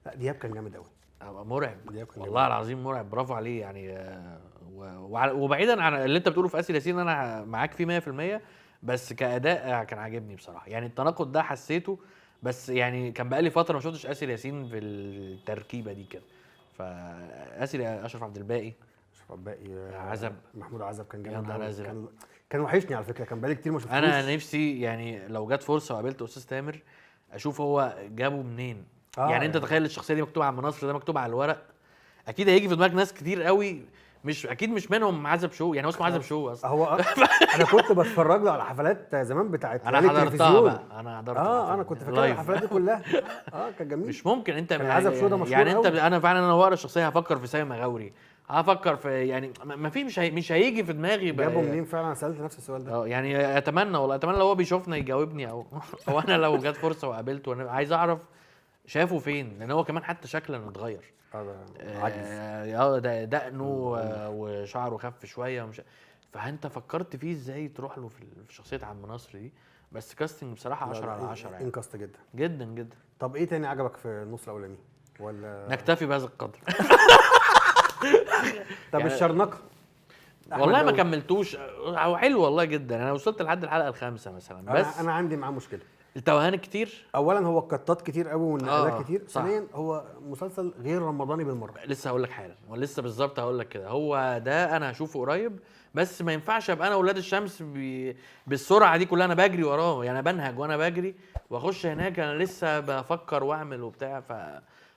لا دياب كان جامد قوي، مرعب والله العظيم، مرعب. برافو عليه يعني. وبعيدا عن اللي انت بتقوله في آسر ياسين انا معاك فيه 100%، بس كاداء كان عاجبني بصراحة. يعني التناقض ده حسيته، بس يعني كان بقالي فترة ما شفتش آسر ياسين في التركيبة دي كده. فآسر اشرف عبد الباقي، باقي عزب، محمود عزب كان جامد. كان وحشني على فكرة، كان بقالي كتير ما شفتوش. انا نفسي يعني لو جت فرصة وقابلت استاذ تامر اشوف هو جابه منين. يعني انت تخيل الشخصية دي مكتوبة على المنصة، ده مكتوب على الورق، اكيد هيجي في دماغك ناس كتير قوي، مش اكيد مش منهم عزب شو. يعني هو اسمه عزب شو اصلا. هو انا كنت بتفرج له على حفلات زمان بتاعت انا حضرتها بقى. انا حضرت انا كنت فاكر الحفلات دي كلها. كان جميل. مش ممكن انت عزب شو ده مشهور يعني. انت انا فعلا انا ورا الشخصية هفكر في سامي مغاوري، هفكر في يعني ما في مش هيجي في دماغي بقى. جابه منين فعلا؟ سالت نفس السؤال ده. يعني اتمنى والله، اتمنى لو هو بيشوفنا يجاوبني، او انا لو جت فرصة وقابلته انا عايز اعرف شافه فين، لان هو كمان حتى شكلا اتغير. عجز. ده دقنه وشعره خف شوية ومش. فانت فكرت فيه ازاي تروح له في شخصية عم نصر دي؟ بس casting بصراحة 10 على 10 يعني. انكاست جدا جدا جدا. طب ايه تاني عجبك في النص الاولاني ولا نكتفي بهذا القدر؟ طب يعني الشرنقه والله ما كملتوش. هو حلو والله جدا، انا وصلت لحد الحلقة الخامسة مثلا. بس انا عندي معاه مشكلة، التوهان كتير. اولا هو الكتات كتير قوي والنقلات كتير. ثانيا هو مسلسل غير رمضاني بالمرة. لسه هقول لك حالا، ولسه بالظبط هقول لك كده. هو ده انا هشوفه قريب، بس ما ينفعش ابقى انا اولاد الشمس بالسرعة دي كلها. انا بجري وراه يعني، بنهج وانا بجري واخش هناك انا لسه بفكر واعمل وبتاع.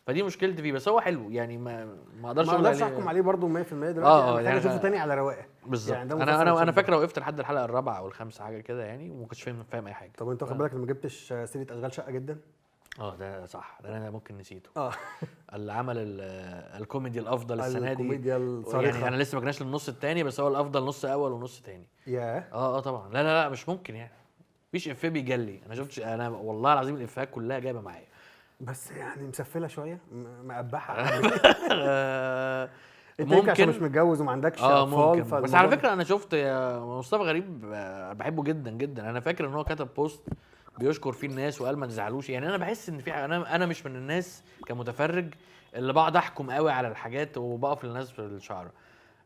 فدي مشكلتي فيه. بس هو حلو يعني، ما اقدرش اقول عليه، ما اقدرش احكم عليه برده 100% دلوقتي. يعني اشوفه تاني على رواقه بالظبط يعني. انا فاكره وقفت لحد الحلقة الرابعة او الخامسة حاجة كده يعني، وما كنتش فاهم اي حاجة. طب انت واخد بالك ما جبتش سيره اشغال شقه جدا؟ ده صح، ده انا ممكن نسيته. اللي عمل الكوميدي الافضل السنة دي، الكوميديا الصارخه يعني. انا لسه ما جيناش للنص الثاني، بس هو الافضل نص اول ونص ثاني. ياه. طبعا. لا لا لا مش ممكن يعني، مفيش افيه بيجلي. انا شفتش، انا والله العظيم الافيهات كلها جايبه معايا، بس يعني مسفله شوية، مقبحه. انت ممكن عشان مش متجوز وما عندكش اطفال. ممكن. بس على فكرة انا شفت مصطفى غريب، بحبه جدا جدا. انا فاكر ان هو كتب post بيشكر فيه الناس وقال ما تزعلوش. يعني انا بحس ان في انا مش من الناس كمتفرج اللي بقعد احكم قوي على الحاجات وبقف للناس في الشعر.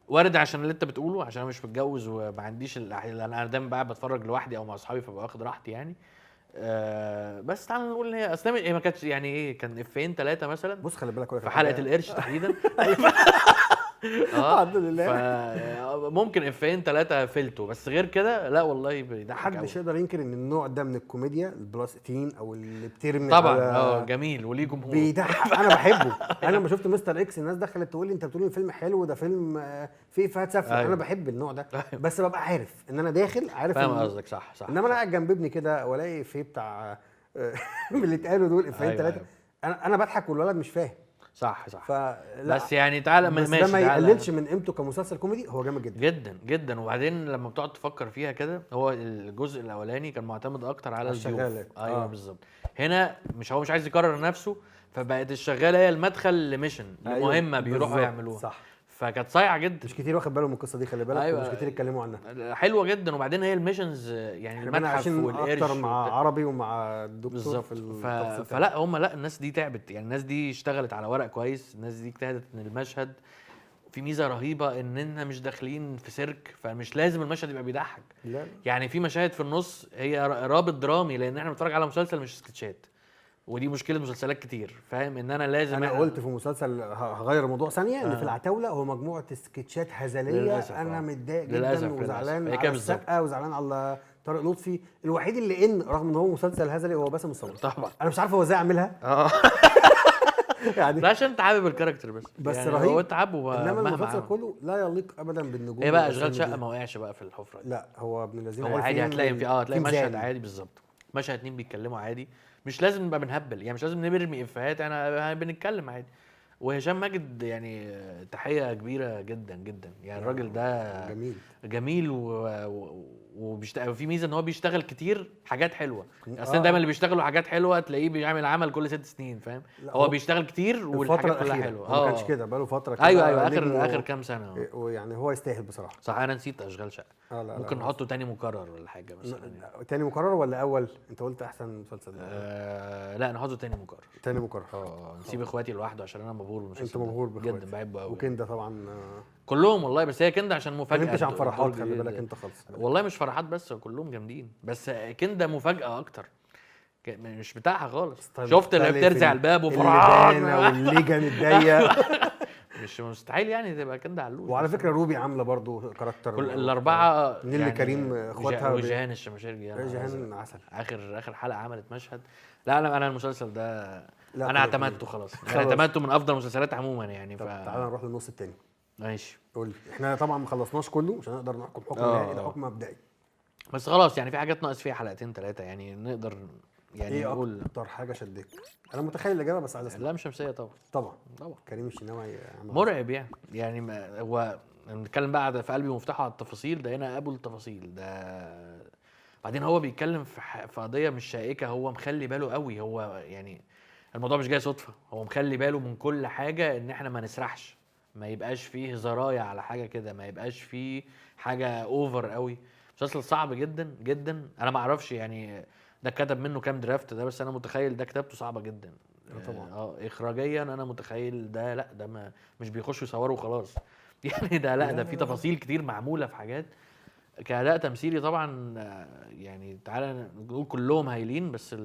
وارد عشان اللي انت بتقوله، عشان انا مش متجوز وما عنديش انا دايما بقى بتفرج لوحدي او مع اصحابي فببقى واخد راحتي يعني. بس تعالى نقول ان هي اصل هي ما كانتش يعني ايه، كان افين 3 مثلا. بص خلي بالك في حلقة القرش تحديدا. الحمد لله. ممكن افين 3 فلتو، بس غير كده لا والله بيضحك. محدش يقدر ينكر ان النوع ده من الكوميديا ال plus 18 او اللي بترمي طبعا جميل وليه جمهور بيضحك. انا بحبه. انا لما شفت مستر اكس الناس دخلت تقول لي انت بتقول الفيلم حلو، ده فيلم فيه افيهات سافله. أيوة. انا بحب النوع ده. أيوة. بس ببقى عارف ان انا داخل عارف. فاهم قصدك. صح صح. انما انا قاعد جنب ابني كده والاقي افيه بتاع من اللي اتقالوا دول افيهين 3. انا بضحك والولد مش فاهم. صح صح. بس يعني تعالى ماشي، ده ما يقللش من قيمته كمسلسل كوميدي، هو جامد جدا جدا جدا. وبعدين لما بتقعد تفكر فيها كده، هو الجزء الاولاني كان معتمد اكتر على الضيوف. ايوه بالظبط. هنا مش هو مش عايز يكرر نفسه، فبقت الشغاله هي المدخل ل mission، لمهمه بيروحوا يعملوها. صح. فكانت صايعه جدا. مش كتير واخد باله من القصة دي، خلي بالك. أيوة. مش كتير اتكلموا عنها. حلوة جدا. وبعدين هي ال missions يعني المتحف والقرش اكتر مع عربي ومع الدكتور في فلا هم لا الناس دي تعبت يعني، الناس دي اشتغلت على ورق كويس، الناس دي اجتهدت ان المشهد في ميزة رهيبة اننا مش داخلين في سيرك، فمش لازم المشهد يبقى بيضحك. لا. يعني في مشاهد في النص هي رابط درامي، لان احنا بنتفرج على مسلسل مش سكتشات، ودي مشكلة مسلسلات كتير. فاهم ان انا لازم انا قلت في مسلسل هغير الموضوع ثانية، ان في العتاوله هو مجموعة سكتشات هزلية. انا متضايق جدا وزعلان على السقا وزعلان على طارق لطفي. الوحيد اللي ان رغم ان هو مسلسل هزلي هو باسم السمرة. طبعا انا مش عارف هو ازاي عاملها. يعني لا عشان انت حابب ال character بس يعني رهيب هو تعب. انما المسلسل كله لا يليق ابدا بالنجوم. ايه بقى اشغال شقه ما وقعش بقى في الحفرة دي. لا هو ابن الذين هو عادي، هتلاقي في هتلاقي مشهد عادي بالظبط، مشهد 2 بيتكلموا عادي، مش لازم نبقى بنهبل يعني، مش لازم نرمي افيهات، احنا بنتكلم عادي. وهشام ماجد يعني تحية كبيرة جدا جدا يعني، الراجل ده جميل جميل وبيشتغل. في ميزة ان هو بيشتغل كتير حاجات حلوة. اصل دايما اللي بيشتغلوا حاجات حلوة تلاقيه بيعمل عمل كل 6 سنين، فاهم؟ هو بيشتغل كتير والحاجات كلها حلوة. ما كانش كده بقاله فترة كده. ايوه اخر كام سنة ويعني هو يستاهل بصراحة. صح. انا نسيت اشغال شقه. لا ممكن نحطه تاني مكرر ولا حاجة مثلا يعني. تاني مكرر ولا اول؟ انت قلت احسن مسلسل. لا نحطه تاني مكرر. تاني مكرر. نسيب اخواتي لوحده عشان انا مبهور بالمسلسل. انت مبهور باخواتي جدا، بحبه قوي. وكنده طبعا كلهم والله، بس هي كنده عشان مفاجاة. انت عن فرحات خلي بالك انت خالص. والله مش فرحات بس، كلهم جامدين، بس كنده مفاجاة اكتر، مش بتاعها خالص. شفت اللي بترزع الباب وفرحان واللجن الضيق. مش مستحيل يعني تبقى كنده علوش. وعلى فكرة روبي عامله برضو character. كل الاربعة نيلي يعني كريم اخواتها وجهان الشمشيرجي. جهان عسل. اخر حلقة عملت مشهد. لا انا المسلسل ده انا اعتمدته خلاص، انا اعتمدته من افضل المسلسلات عموما يعني. طب تعالى نروح للنص الثاني. ماشي قول لي. احنا طبعا ما خلصناش كله عشان نقدر نحكم حكم نهائي، ده حكم مبدئي بس خلاص يعني. في حاجات ناقص فيها حلقتين 3 يعني، نقدر يعني ايه نقول اكتر حاجة شدتك؟ انا متخيل الاجابة بس عايز اسمع. لام شمسية طبعا. طبعا طبعا كريم الشناوي مرعب يعني. يعني هو بنتكلم بقى في قلبي مفتاحه على التفاصيل، ده هنا ابو التفاصيل ده. بعدين هو بيتكلم في قضية مش شائكة، هو مخلي باله قوي. هو يعني الموضوع مش جاي صدفة، هو مخلي باله من كل حاجة، ان احنا ما نسرحش، ما يبقاش فيه زرايا على حاجة كده، ما يبقاش فيه حاجة over قوي. مسلسل صعب جدا جدا. انا ما اعرفش يعني ده كتب منه كام draft ده، بس انا متخيل ده كتابته صعبة جدا طبعا. اخراجيا انا متخيل ده لا ده ما مش بيخشوا يصوروا وخلاص يعني، ده لا ده في تفاصيل كتير معمولة في حاجات. كأداء تمثيلي طبعا يعني تعالى نقول كلهم هايلين، بس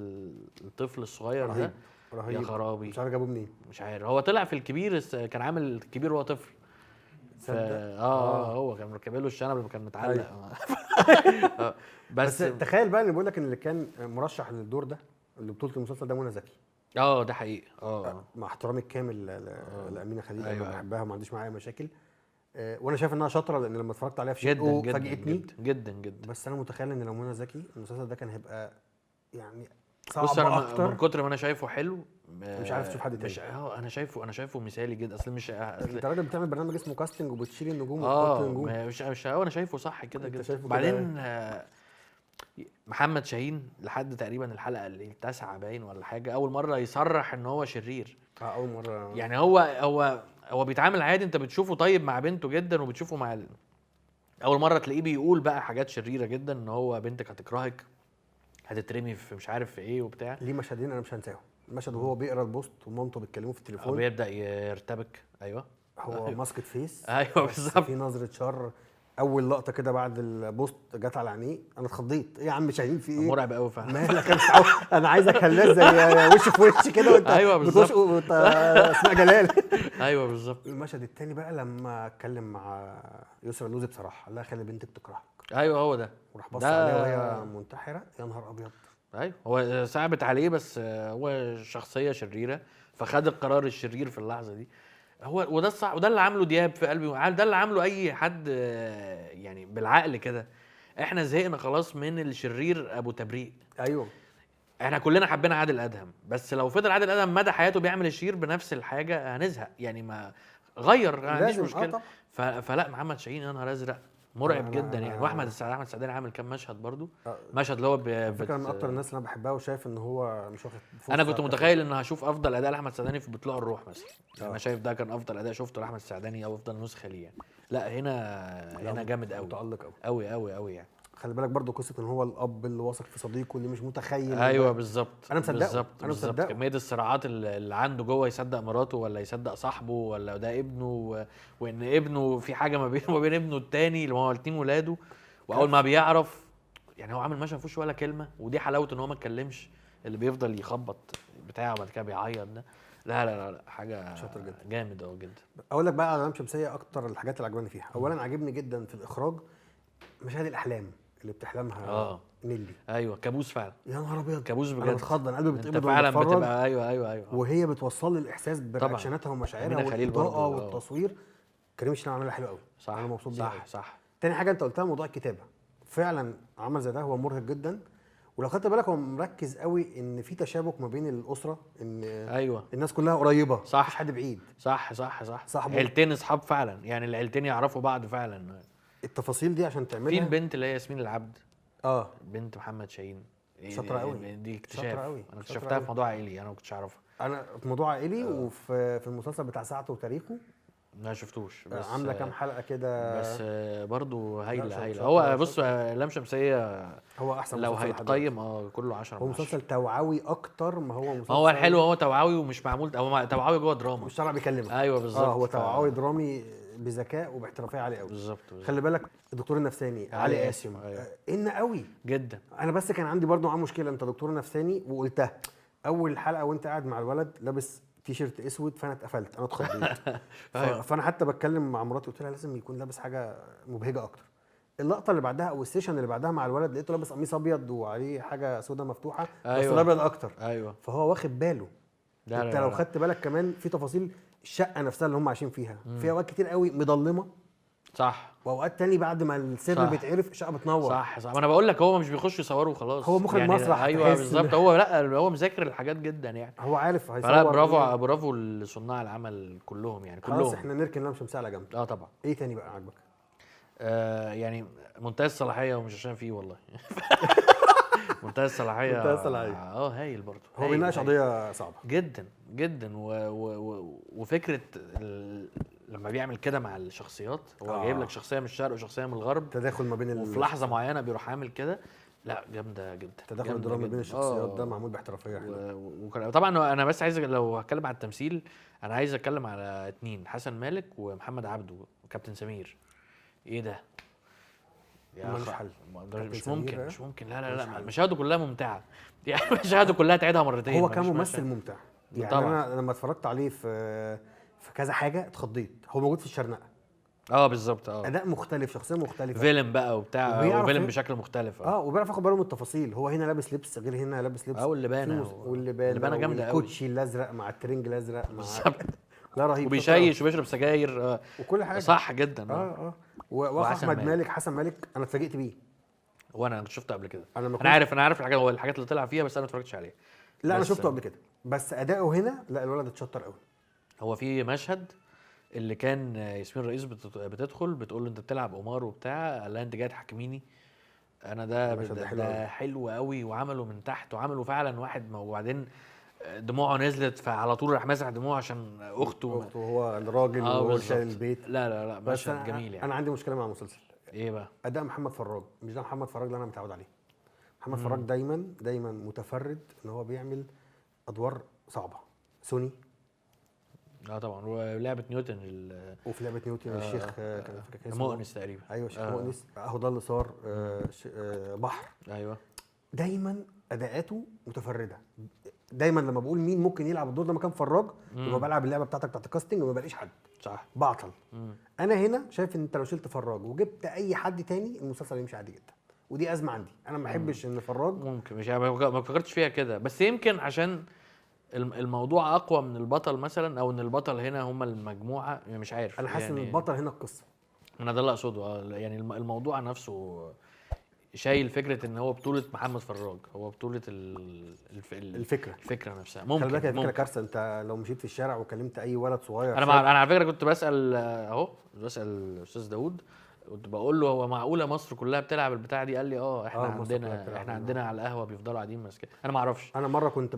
الطفل الصغير ده رهيب. يا خرابي، مش عارف جابه منين، مش عارف. هو طلع في الكبير، كان عامل الكبير وهو طفل. هو كان مركب له الشنب لما كان متعلق. أيوه. بس تخيل بقى اللي بيقول لك ان اللي كان مرشح للدور ده اللي بطوله المسلسل ده منى زكي. ده حقيقي. مع احترامي الكامل لأمينة خليل. أيوة. انا بحبها وما عنديش معاها مشاكل، وانا شايف انها شاطرة، لان لما اتفرجت عليها في شيء فاجئتني جدا جدا جدا. بس انا متخيل ان لو منى زكي المسلسل ده كان هيبقى يعني صعب اكتر. من كتر ما انا شايفه حلو مش عارف تشوف حد تاني. انا شايفه مثالي جدا. اصل مش انت راجل بتعمل برنامج اسمه casting وبتشيل النجوم وبتحط النجوم. مش انا شايفه صح كده جدا. بعدين محمد شاهين لحد تقريبا الحلقة التاسعة باين ولا حاجة اول مرة يصرح ان هو شرير. اول مرة يعني هو بيتعامل عادي، انت بتشوفه طيب مع بنته جدا وبتشوفه مع اول مرة تلاقيه بيقول بقى حاجات شريرة جدا، ان هو بنتك هتكرهك، هتترمي في مش عارف في ايه وبتاع. ليه مشهدين انا مش هنساهم، المشهد وهو بيقرا ال post ومامته بتكلمه في التليفون بيبدا يرتبك. ايوه هو masked face. ايوه بالظبط، في نظره شر. اول لقطة كده بعد ال post جت على عينيه انا اتخضيت، ايه يا عم شاهين في ايه؟ مرعب قوي فعلا. مالك؟ انا عايزك هلاس زي وش في وش كده وانت. ايوه بالظبط، اسماء جلال. ايوه بالظبط. المشهد الثاني بقى لما اتكلم مع يسرا اللوزي بصراحة، لا خلي بنتك تكرهك. ايوه هو ده، وراح بص عليها وهي منتحره. يا نهار ابيض. ايوه هو صعبت عليه، بس هو شخصية شريرة فخد القرار الشرير في اللحظة دي. هو وده الصح، وده اللي عامله دياب في قلبي، ده اللي عامله اي حد يعني بالعقل كده. احنا زهقنا خلاص من الشرير ابو تبريق. ايوه احنا كلنا حبينا عادل ادهم، بس لو فضل عادل ادهم مدى حياته بيعمل الشرير بنفس الحاجة هنزهق يعني. ما غير، ما عنديش مشكلة. فلا محمد شاهين يا نهار ازرق مرعب جدا يعني. واحمد السعداني، احمد السعداني عامل كام مشهد برضو. مشهد اللي هو فكرة من اكتر الناس اللي انا بحبها وشايف ان هو مش واخد فرصة. انا كنت متخيل ان هشوف افضل اداء لاحمد السعداني في بطلوع الروح مثلا. انا شايف ده كان افضل اداء شفته لاحمد السعداني او افضل نسخه ليه يعني. لا هنا جامد قوي، متالق قوي قوي قوي قوي يعني. خلي بالك برضو قصة ان هو الاب اللي واثق في صديقه اللي مش متخيل. ايوه بالظبط، انا مصدقه. بالظبط انا مصدقه. كمية الصراعات اللي عنده جوه، يصدق مراته ولا يصدق صاحبه ولا ده ابنه، وان ابنه في حاجة ما بينه وما بين ابنه الثاني اللي هو الاثنين ولاده. واول ما بيعرف يعني هو عامل مشهد ما فيهوش ولا كلمة، ودي حلاوته ان هو ما اتكلمش، اللي بيفضل يخبط بتاعه وبعد كده بيعيط ده. لا لا لا حاجة شاطر جدا، جامد قوي جدا. اقول لك بقى على لام شمسية اكتر الحاجات اللي عجباني فيها. اولا عجبني جدا في الاخراج مشاهد الاحلام اللي بتحلمها نيلي. ايوه كابوس فعلا. يا نهار ابيض، كابوس بجد. انا بتخض، انا قلبي بيتقبض فعلا بتبقى. ايوه ايوه ايوه. وهي بتوصل لي الاحساس ب reaction اتها ومشاعرها والاضاءة والتصوير. كريم الشناوي عملها حلو قوي. صح، انا مبسوط بيها. صح صح. تاني حاجة انت قلتها موضوع الكتابة، فعلا عمل زي ده هو مرهق جدا. ولو خدت بالك هو مركز قوي ان في تشابك ما بين الاسرة، ان ايوه الناس كلها قريبه، صح، مفيش حد بعيد. صح صح صح. صاحبه عيلتين اصحاب فعلا يعني، العيلتين يعرفوا بعض فعلا. التفاصيل دي عشان تعملها. في البنت اللي هي ياسمين العبد، بنت محمد شاهين، شاطرة قوي دي اكتشاف. انا اكتشفتها في موضوع عائلي، انا ما كنتش اعرفها. انا في موضوع عائلي وفي المسلسل بتاع ساعته وتاريخه ما شفتوش، بس عامله كام حلقة كده بس برضو هايلة هايلة. هو بص لام شمسية هو احسن لو هيتقيم كله 10 هو مسلسل توعوي اكتر ما هو مسلسل. هو الحلو هو توعوي ومش معمول، هو توعوي جوه دراما، مش طالع بيكلمك. ايوه بالظبط. هو توعوي درامي بذكاء وباحترافيه عالية قوي. بالظبط. خلي بالك الدكتور النفساني علي قاسم. أيوة. ان قوي جدا. انا بس كان عندي برضو معاه مشكلة، انت دكتور نفساني وقلتها اول حلقة وانت قاعد مع الولد لابس تيشيرت اسود، فانا اتقفلت، انا اتخضيت. فانا حتى بتكلم مع مراتي قلت لها لازم يكون لابس حاجة مبهجه اكتر. اللقطة اللي بعدها او ال session اللي بعدها مع الولد لقيته لابس قميص ابيض وعليه حاجة سودا مفتوحة. أيوة. بس الابيض اكتر. ايوه فهو واخد باله. لا انت لا لو لا. خدت بالك كمان في تفاصيل الشقة نفسها اللي هم عايشين فيها، في اوقات كتير قوي مضلمه. صح. واوقات تاني بعد ما السر بيتعرف الشقة بتنور. صح صح. ما انا بقول لك هو مش بيخش يصوره وخلاص، هو مخرج يعني مسرح. ايوه بالظبط. هو لا هو مذاكر الحاجات جدا يعني، هو عارف هيصور. لا برافو برافو لصناع العمل كلهم يعني، كلهم. خلاص احنا نركن لام شمسية على جنب. طبعا. ايه تاني بقى عاجبك؟ يعني منتهى الصلاحية، ومش عشان فيه والله. منتهى الصلاحية. منتهى الصلاحية. هايل برضه. هو بيناقش قضية صعبة جدا جدا، وفكره لما بيعمل كده مع الشخصيات، هو جايب لك شخصية من الشرق وشخصية من الغرب، تداخل ما بين وفي لحظة معينة بيروح عامل كده. لا جامدة جدا التداخل الدرامي بين الشخصيات ده معمول باحترافيه حلوة. طبعا انا بس عايز لو هتكلم على التمثيل انا عايز اتكلم على اتنين، حسن مالك ومحمد عبده وكابتن سمير. ايه ده ملوش حل، مش ممكن مش ممكن. لا لا لا، مشاهده كلها ممتعة يعني، مشاهده كلها تعيدها مرتين. هو كممثل ممتع يعني طبعا. انا لما اتفرجت عليه في كذا حاجة اتخضيت. هو موجود في الشرنقه. بالظبط. اداء مختلف، شخصية مختلفة، فيلم بقى وبتاع، وفيلم بشكل مختلف. وبيعرف ياخد باله من التفاصيل. هو هنا لابس لبس غير هنا لابس لبس. واللبانه واللبانه جامدة قوي، الكوتشي الازرق مع الترنج الازرق مع بالظبط. لا رهيب، وبيشيش وبيشرب سجاير وكل حاجة. صح جدا. واحمد مالك، حسن مالك انا اتفاجئت بيه. وانا شفته قبل كده. انا انا عارف الحاجات، هو الحاجات اللي طلع فيها، بس انا ما اتفرجتش عليه. لا انا شفته قبل كده، بس اداؤه هنا لا، الولد اتشطر قوي. هو في مشهد اللي كان ياسمين رئيس بتدخل بتقول له انت بتلعب قمار وبتاع، قال لها انت جاي تحاكميني انا، ده حلو قوي. وعمله من تحت وعمله فعلا واحد، وبعدين دموعه نزلت فعلى طول راح ماسح دموعه عشان اخته هو الراجل وهو شايل البيت. لا لا لا، مشهد جميل يعني. انا عندي مشكلة مع المسلسل. ايه بقى؟ اداء محمد فراج مش ده محمد فراج اللي انا متعود عليه. محمد فراج دايما متفرد ان هو بيعمل ادوار صعبة. سوني طبعا، ولعبه نيوتن وفي لعبه نيوتن الشيخ كان فاكر اسمه مؤنس تقريبا. ايوه الشيخ مؤنس، اهو ده اللي صار بحر. ايوه دايما اداءاته متفردة. دايما لما بقول مين ممكن يلعب الدور ده مكان فراج، لما بلعب اللعبة بتاعتك بتاعت ال casting وما بلاقيش حد، صح، بعطل. انا هنا شايف ان انت لو شلت فراج وجبت اي حد تاني المسلسل يمشي عادي جدا، ودي ازمة عندي. انا ما بحبش ان فراج ممكن، مش ما فكرتش فيها كده، بس يمكن عشان الموضوع اقوى من البطل مثلا، او ان البطل هنا هم المجموعة، مش عارف. انا حاسس ان يعني البطل هنا القصة، انا ده اللي اقصده يعني. الموضوع نفسه شايل فكرة ان هو بطوله محمد فراج، هو بطوله الفكرة، الفكرة نفسها. ممكن خلي بالك الفكرة كارثة. انت لو مشيت في الشارع وكلمت اي ولد صغير، انا على فكرة كنت بسال اهو، بسال الاستاذ داوود، كنت بقول له هو معقولة مصر كلها بتلعب البتاعه دي؟ قال لي احنا عندنا على القهوة بيفضلوا قاعدين ماسكين. انا ما اعرفش. انا مرة كنت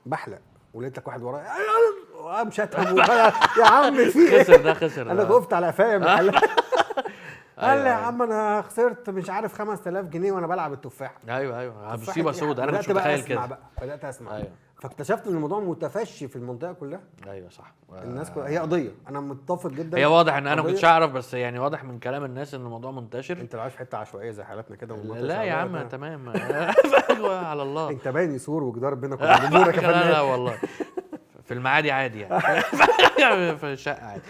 بحلق ولقيت لك واحد ورايا قام شتم يا عم في ايه؟ خسر ده، خسر. انا وقفت على قفايا من الحلاق. قال لي يا عم انا خسرت مش عارف 5000 جنيه وانا بلعب التفاحة. ايوه مصيبة سودة. انا مش متخيل كده. بدات اسمع. أيوة. فاكتشفت ان الموضوع متفشي في المنطقة كلها. ايوه صح. الناس كلها هي قضية. انا متفق جدا. هي واضح ان انا ما كنتش اعرف، بس يعني واضح من كلام الناس ان الموضوع منتشر. انت لو عايش في حتة عشوائية زي حالتنا كده. لا يا عم تمام. على الله. انت باين سور وجدار بينك وبين جمهورك يا فنان. لا والله في المعادي عادي يعني. في الشقة عادي،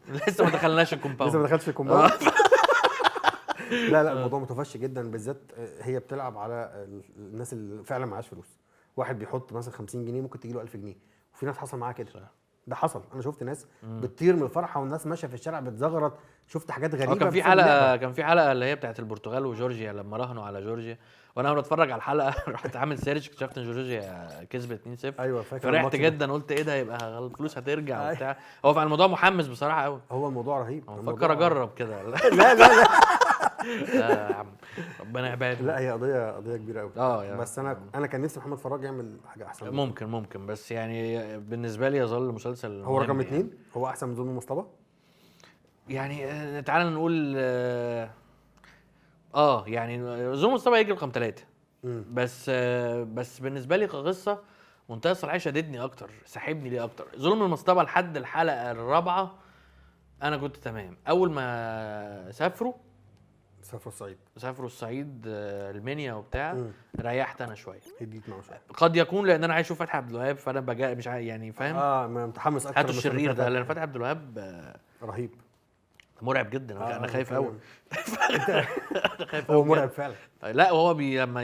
لسه ما دخلناش ال compound. لسه ما دخلتش ال compound. لا الموضوع متفشي جدا، بالذات هي بتلعب على الناس اللي فعلا معاش فلوس. واحد بيحط مثلا 50 جنيه ممكن تجي له 1000 جنيه، وفي ناس حصل معاها كده. ده حصل، انا شفت ناس بتطير من الفرحة والناس ماشية في الشارع بتزغرط. شفت حاجات غريبة. كان في حلقة اللي هي بتاعت البرتغال وجورجيا، لما راهنوا على جورجيا، وانا بتفرج على الحلقة رحت عامل search، اكتشفت ان جورجيا كسبت 2-0. ايوه فاكر. فرحت جدا، قلت ايه ده، يبقى الفلوس هترجع وبتاع. هو فعلا الموضوع محمس بصراحة قوي. هو الموضوع رهيب. بفكر اجرب كده. لا لا لا لا يا عم ربنا يبارك. لا هي قضية كبيرة قوي. بس انا كان نفسي محمد فراج يعمل حاجة احسن. ممكن بس يعني بالنسبة لي يظل مسلسل هو رقم 2 يعني. هو احسن من ظلم المصطبه يعني. تعال نقول يعني ظلم المصطبه يجي رقم 3. بس بالنسبة لي كقصة منتهى الصلاحية شددني اكتر، سحبني ليه اكتر. ظلم المصطبه لحد الحلقة الرابعة انا كنت تمام. اول ما سافروا الصعيد المنيا وبتاع، ريحت انا شوية، هديت معاه شوية. قد يكون لان انا عايز اشوف فتحي عبد الوهاب، فانا بجا مش يعني فاهم، متحمس اكتر. هاتوا الشرير ده، لان فتحي عبد الوهاب رهيب، مرعب جدا. انا خايف قوي. خايف، هو مرعب فعلا. لا وهو لما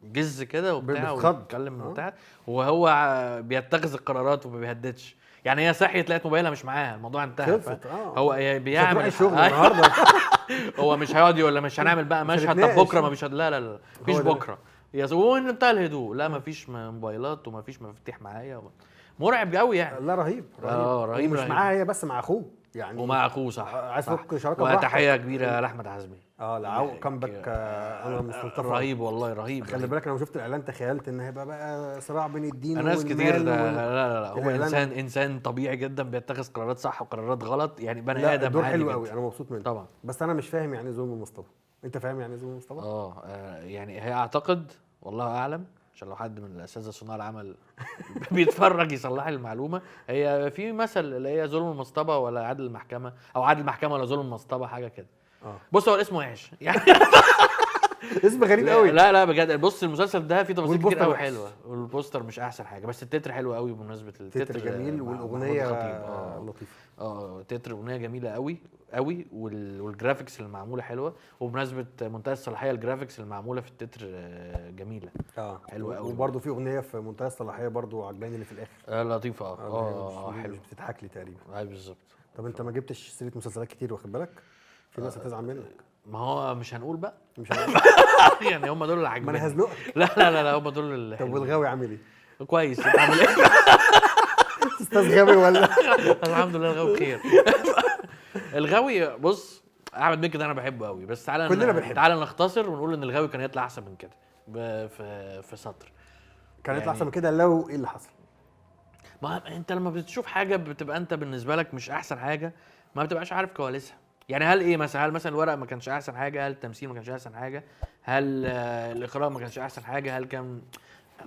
يجز كده وبتاع ويتكلم وبتاع، وهو بيتخذ القرارات وما بيهددش يعني. هي صحيت لقيت موبايلها مش معاها، الموضوع انتهى. هو بيعمل شغل النهارده. هو مش هيقعد يقول مش هنعمل بقى مشهد، طب بكره ما فيش. لا لا لا مفيش بكره، يا وانتهى الهدوء. لا مفيش موبايلات ومفيش مفاتيح معايا. مرعب قوي يعني. لا رهيب رهيب. مش معاها هي بس، مع اخوه يعني. ومع اخوه صح. عايز تفك شراكة براحتك. وتحية كبيرة لاحمد عزمي. لا comeback. انا مستلطفه رهيب والله، رهيب. خلي بالك انا شفت الاعلان تخيلت ان هيبقى بقى صراع بين الدين والمال. ناس كتير ده. لا لا لا، هو انسان طبيعي جدا، بيتخذ قرارات صح وقرارات غلط يعني. بني ادم دور حلو قوي، انا مبسوط منه طبعا. بس انا مش فاهم يعني ظلم المصطبه. انت فاهم يعني ظلم المصطبه؟ يعني هي اعتقد والله اعلم، عشان لو حد من الاساتذة صناع العمل بيتفرج يصلح لي المعلومة. هي في مثل اللي هي ظلم المصطبه ولا عدل المحكمة، او عدل المحكمة ولا ظلم المصطبه، حاجة كده. بص هو الاسم وحش يعني. اسم غريب قوي. لا لا بجد، بص المسلسل ده فيه تفاصيل كتير قوي حلوة، والبوستر مش احسن حاجة، بس التتر حلو قوي. بمناسبة التتر جميل، والاغنية لطيفة. تتر اغنية جميلة قوي قوي، وال graphics اللي معمولة حلوة. وبمناسبة منتهى الصلاحية، ال graphics اللي معمولة في التتر جميلة، حلوة قوي. وبرده في اغنية في منتهى الصلاحية برده عجباني اللي في الاخر، لطيفة. حلو، بتضحك لي تقريبا. بالظبط. طب انت ما جبتش سيره مسلسلات كتير، واخد بالك؟ في ناس هتزعل منك. ما هو مش هنقول بقى، مش هنقول. يعني هم دول اللي عاجبيني. ما انا هزنقك. لا لا لا لا، هم دول اللي. طب والغاوي عامل ايه؟ كويس. انت عامل ايه؟ استاذ غاوي ولا؟ الحمد لله الغاوي بخير. الغاوي بص، احمد مكي ده انا بحبه قوي، بس تعالى كلنا بنحبه. تعالى نختصر ونقول ان الغاوي كان يطلع احسن من كده في سطر. كان يطلع يعني احسن من كده لو ايه اللي حصل؟ ما انت لما بتشوف حاجة بتبقى انت بالنسبة لك مش احسن حاجة، ما بتبقاش عارف كواليسها. يعني هل ايه مثلا، هل مثلا الورق ما كانش احسن حاجة، هل التمثيل ما كانش احسن حاجة، هل الاخراج ما كانش احسن حاجة، هل كان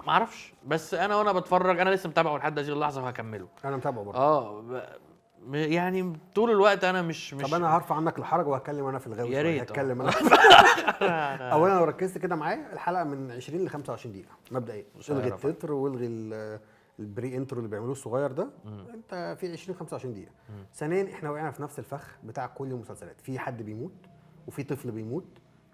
ما اعرفش. بس انا وانا بتفرج، انا لسه متابعه لحد هذه اللحظة وهكمله. انا متابعه برضه. يعني طول الوقت انا مش طب انا هرفع عنك الحرج وهتكلم انا في الغاوي. يا ريت. هتكلم انا. اولا لو ركزت كده معايا، الحلقة من 20 ل 25 دقيقة مبدئيا. الغي التتر والغي ال pre intro اللي بيعملوه الصغير ده. انت في 20 25 دقيقة. ثانيا احنا وقعنا في نفس الفخ بتاع كل المسلسلات، في حد بيموت وفي طفل بيموت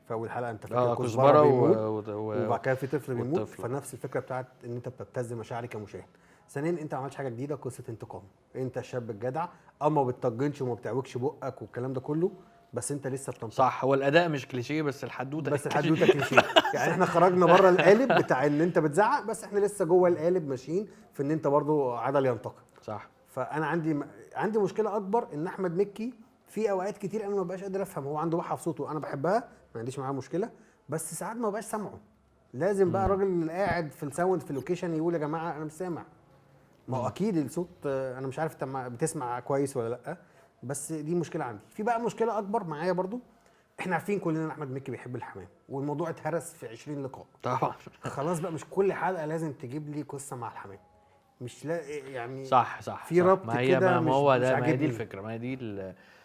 في اول حلقة، انت فاكر كزبره بيموت وبعد كده في طفل بيموت، فنفس الفكرة بتاعت ان انت بتبتز مشاعري كمشاهد. ثانيا انت ما عملتش حاجة جديدة، قصة انتقام، انت الشاب الجدع اما بتطجنش وما بتعوجش بقك والكلام ده كله، بس انت لسه بتنتقم. صح، هو الاداء مش كليشيه، بس الحدوتة، بس الحدوتة كليشيه. يعني احنا خرجنا بره القالب بتاع ان انت بتزعق، بس احنا لسه جوه القالب ماشيين في ان انت برضو عدل ينتقم. صح. فانا عندي مشكلة اكبر ان احمد مكي في اوقات كتير انا ما بقاش قادر افهم، هو عنده بحه في صوته، انا بحبها ما عنديش معاه مشكلة، بس ساعات ما بقاش سامعه. لازم بقى الراجل اللي قاعد في ال sound في ال location يقول يا جماعة انا مش سامع. ما هو اكيد الصوت، انا مش عارف انت بتسمع كويس ولا لا، بس دي مشكلة عندي. في بقى مشكلة اكبر معايا برضو، احنا عارفين كلنا ان احمد مكي بيحب الحمام، والموضوع اتهرس في 20 لقاء طبعا. خلاص بقى مش كل حلقة لازم تجيب لي قصة مع الحمام، مش لا يعني. صح في ربط كده، ما هو ده، ما هي دي الفكرة، ما هي دي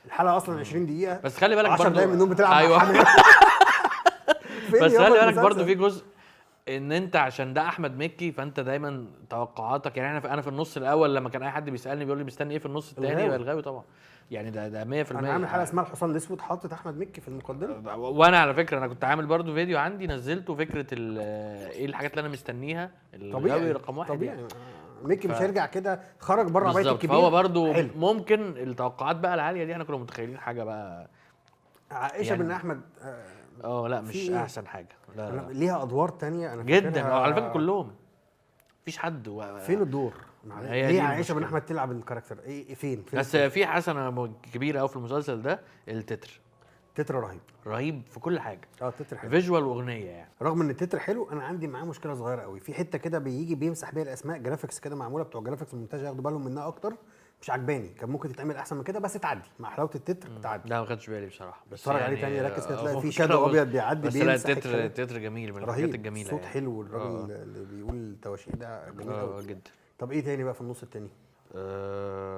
الحلقة اصلا 20 دقيقة بس خلي بالك 10 برضو دقايق منهم بتلعب. أيوة. مع الحمام. بس خلي بالك برضو في جزء ان انت عشان ده احمد مكي، فانت دايما توقعاتك، يعني انا في النص الاول لما كان اي حد بيسالني بيقول لي مستني ايه في النص الثاني، الغاوي طبعا، يعني ده 100%. انا عامل حلقة اسمها الحصان الاسود، حاطط احمد مكي في المقدمة. وانا على فكرة انا كنت عامل برضو فيديو عندي نزلته فكرة ايه الحاجات اللي انا مستنيها، الغاوي رقم 1 طبيعي يعني. مكي مش هيرجع كده، خرج بره عباية الكبير، فهو برضو حلو. ممكن التوقعات بقى العالية دي احنا كنا متخيلين حاجة بقى عائشة يعني بن احمد. لا مش احسن حاجة. لا, لا. ليها ادوار تانية انا جدا على فكرة، كلهم مفيش حد فين الدور؟ ليه عائشة بن احمد تلعب ال character ايه فين؟ بس في حسنه كبيرة قوي في المسلسل ده، التتر. تتر رهيب، رهيب في كل حاجة. التتر حلو، visual واغنيه يعني. رغم ان التتر حلو، انا عندي معاه مشكلة صغيرة قوي في حتة كده بيجي بيمسح بيها الاسماء، graphics كده معمولة، بتوع graphics المونتاج ياخدوا بالهم منها اكتر، مش عجباني، كان ممكن تتعمل احسن من كده، بس تعدي مع حلاوة التتر تعدي. لا ما خدتش بالي بصراحة، بس اتفرج عليه تاني ركز كده تلاقي في shadow ابيض بيعدي بس. لا التتر جميل، من الحاجات الجميلة، صوت حلو الراجل اللي بيقول تواشيح ده جميل قوي جدا. طب ايه تاني بقى في النص التاني؟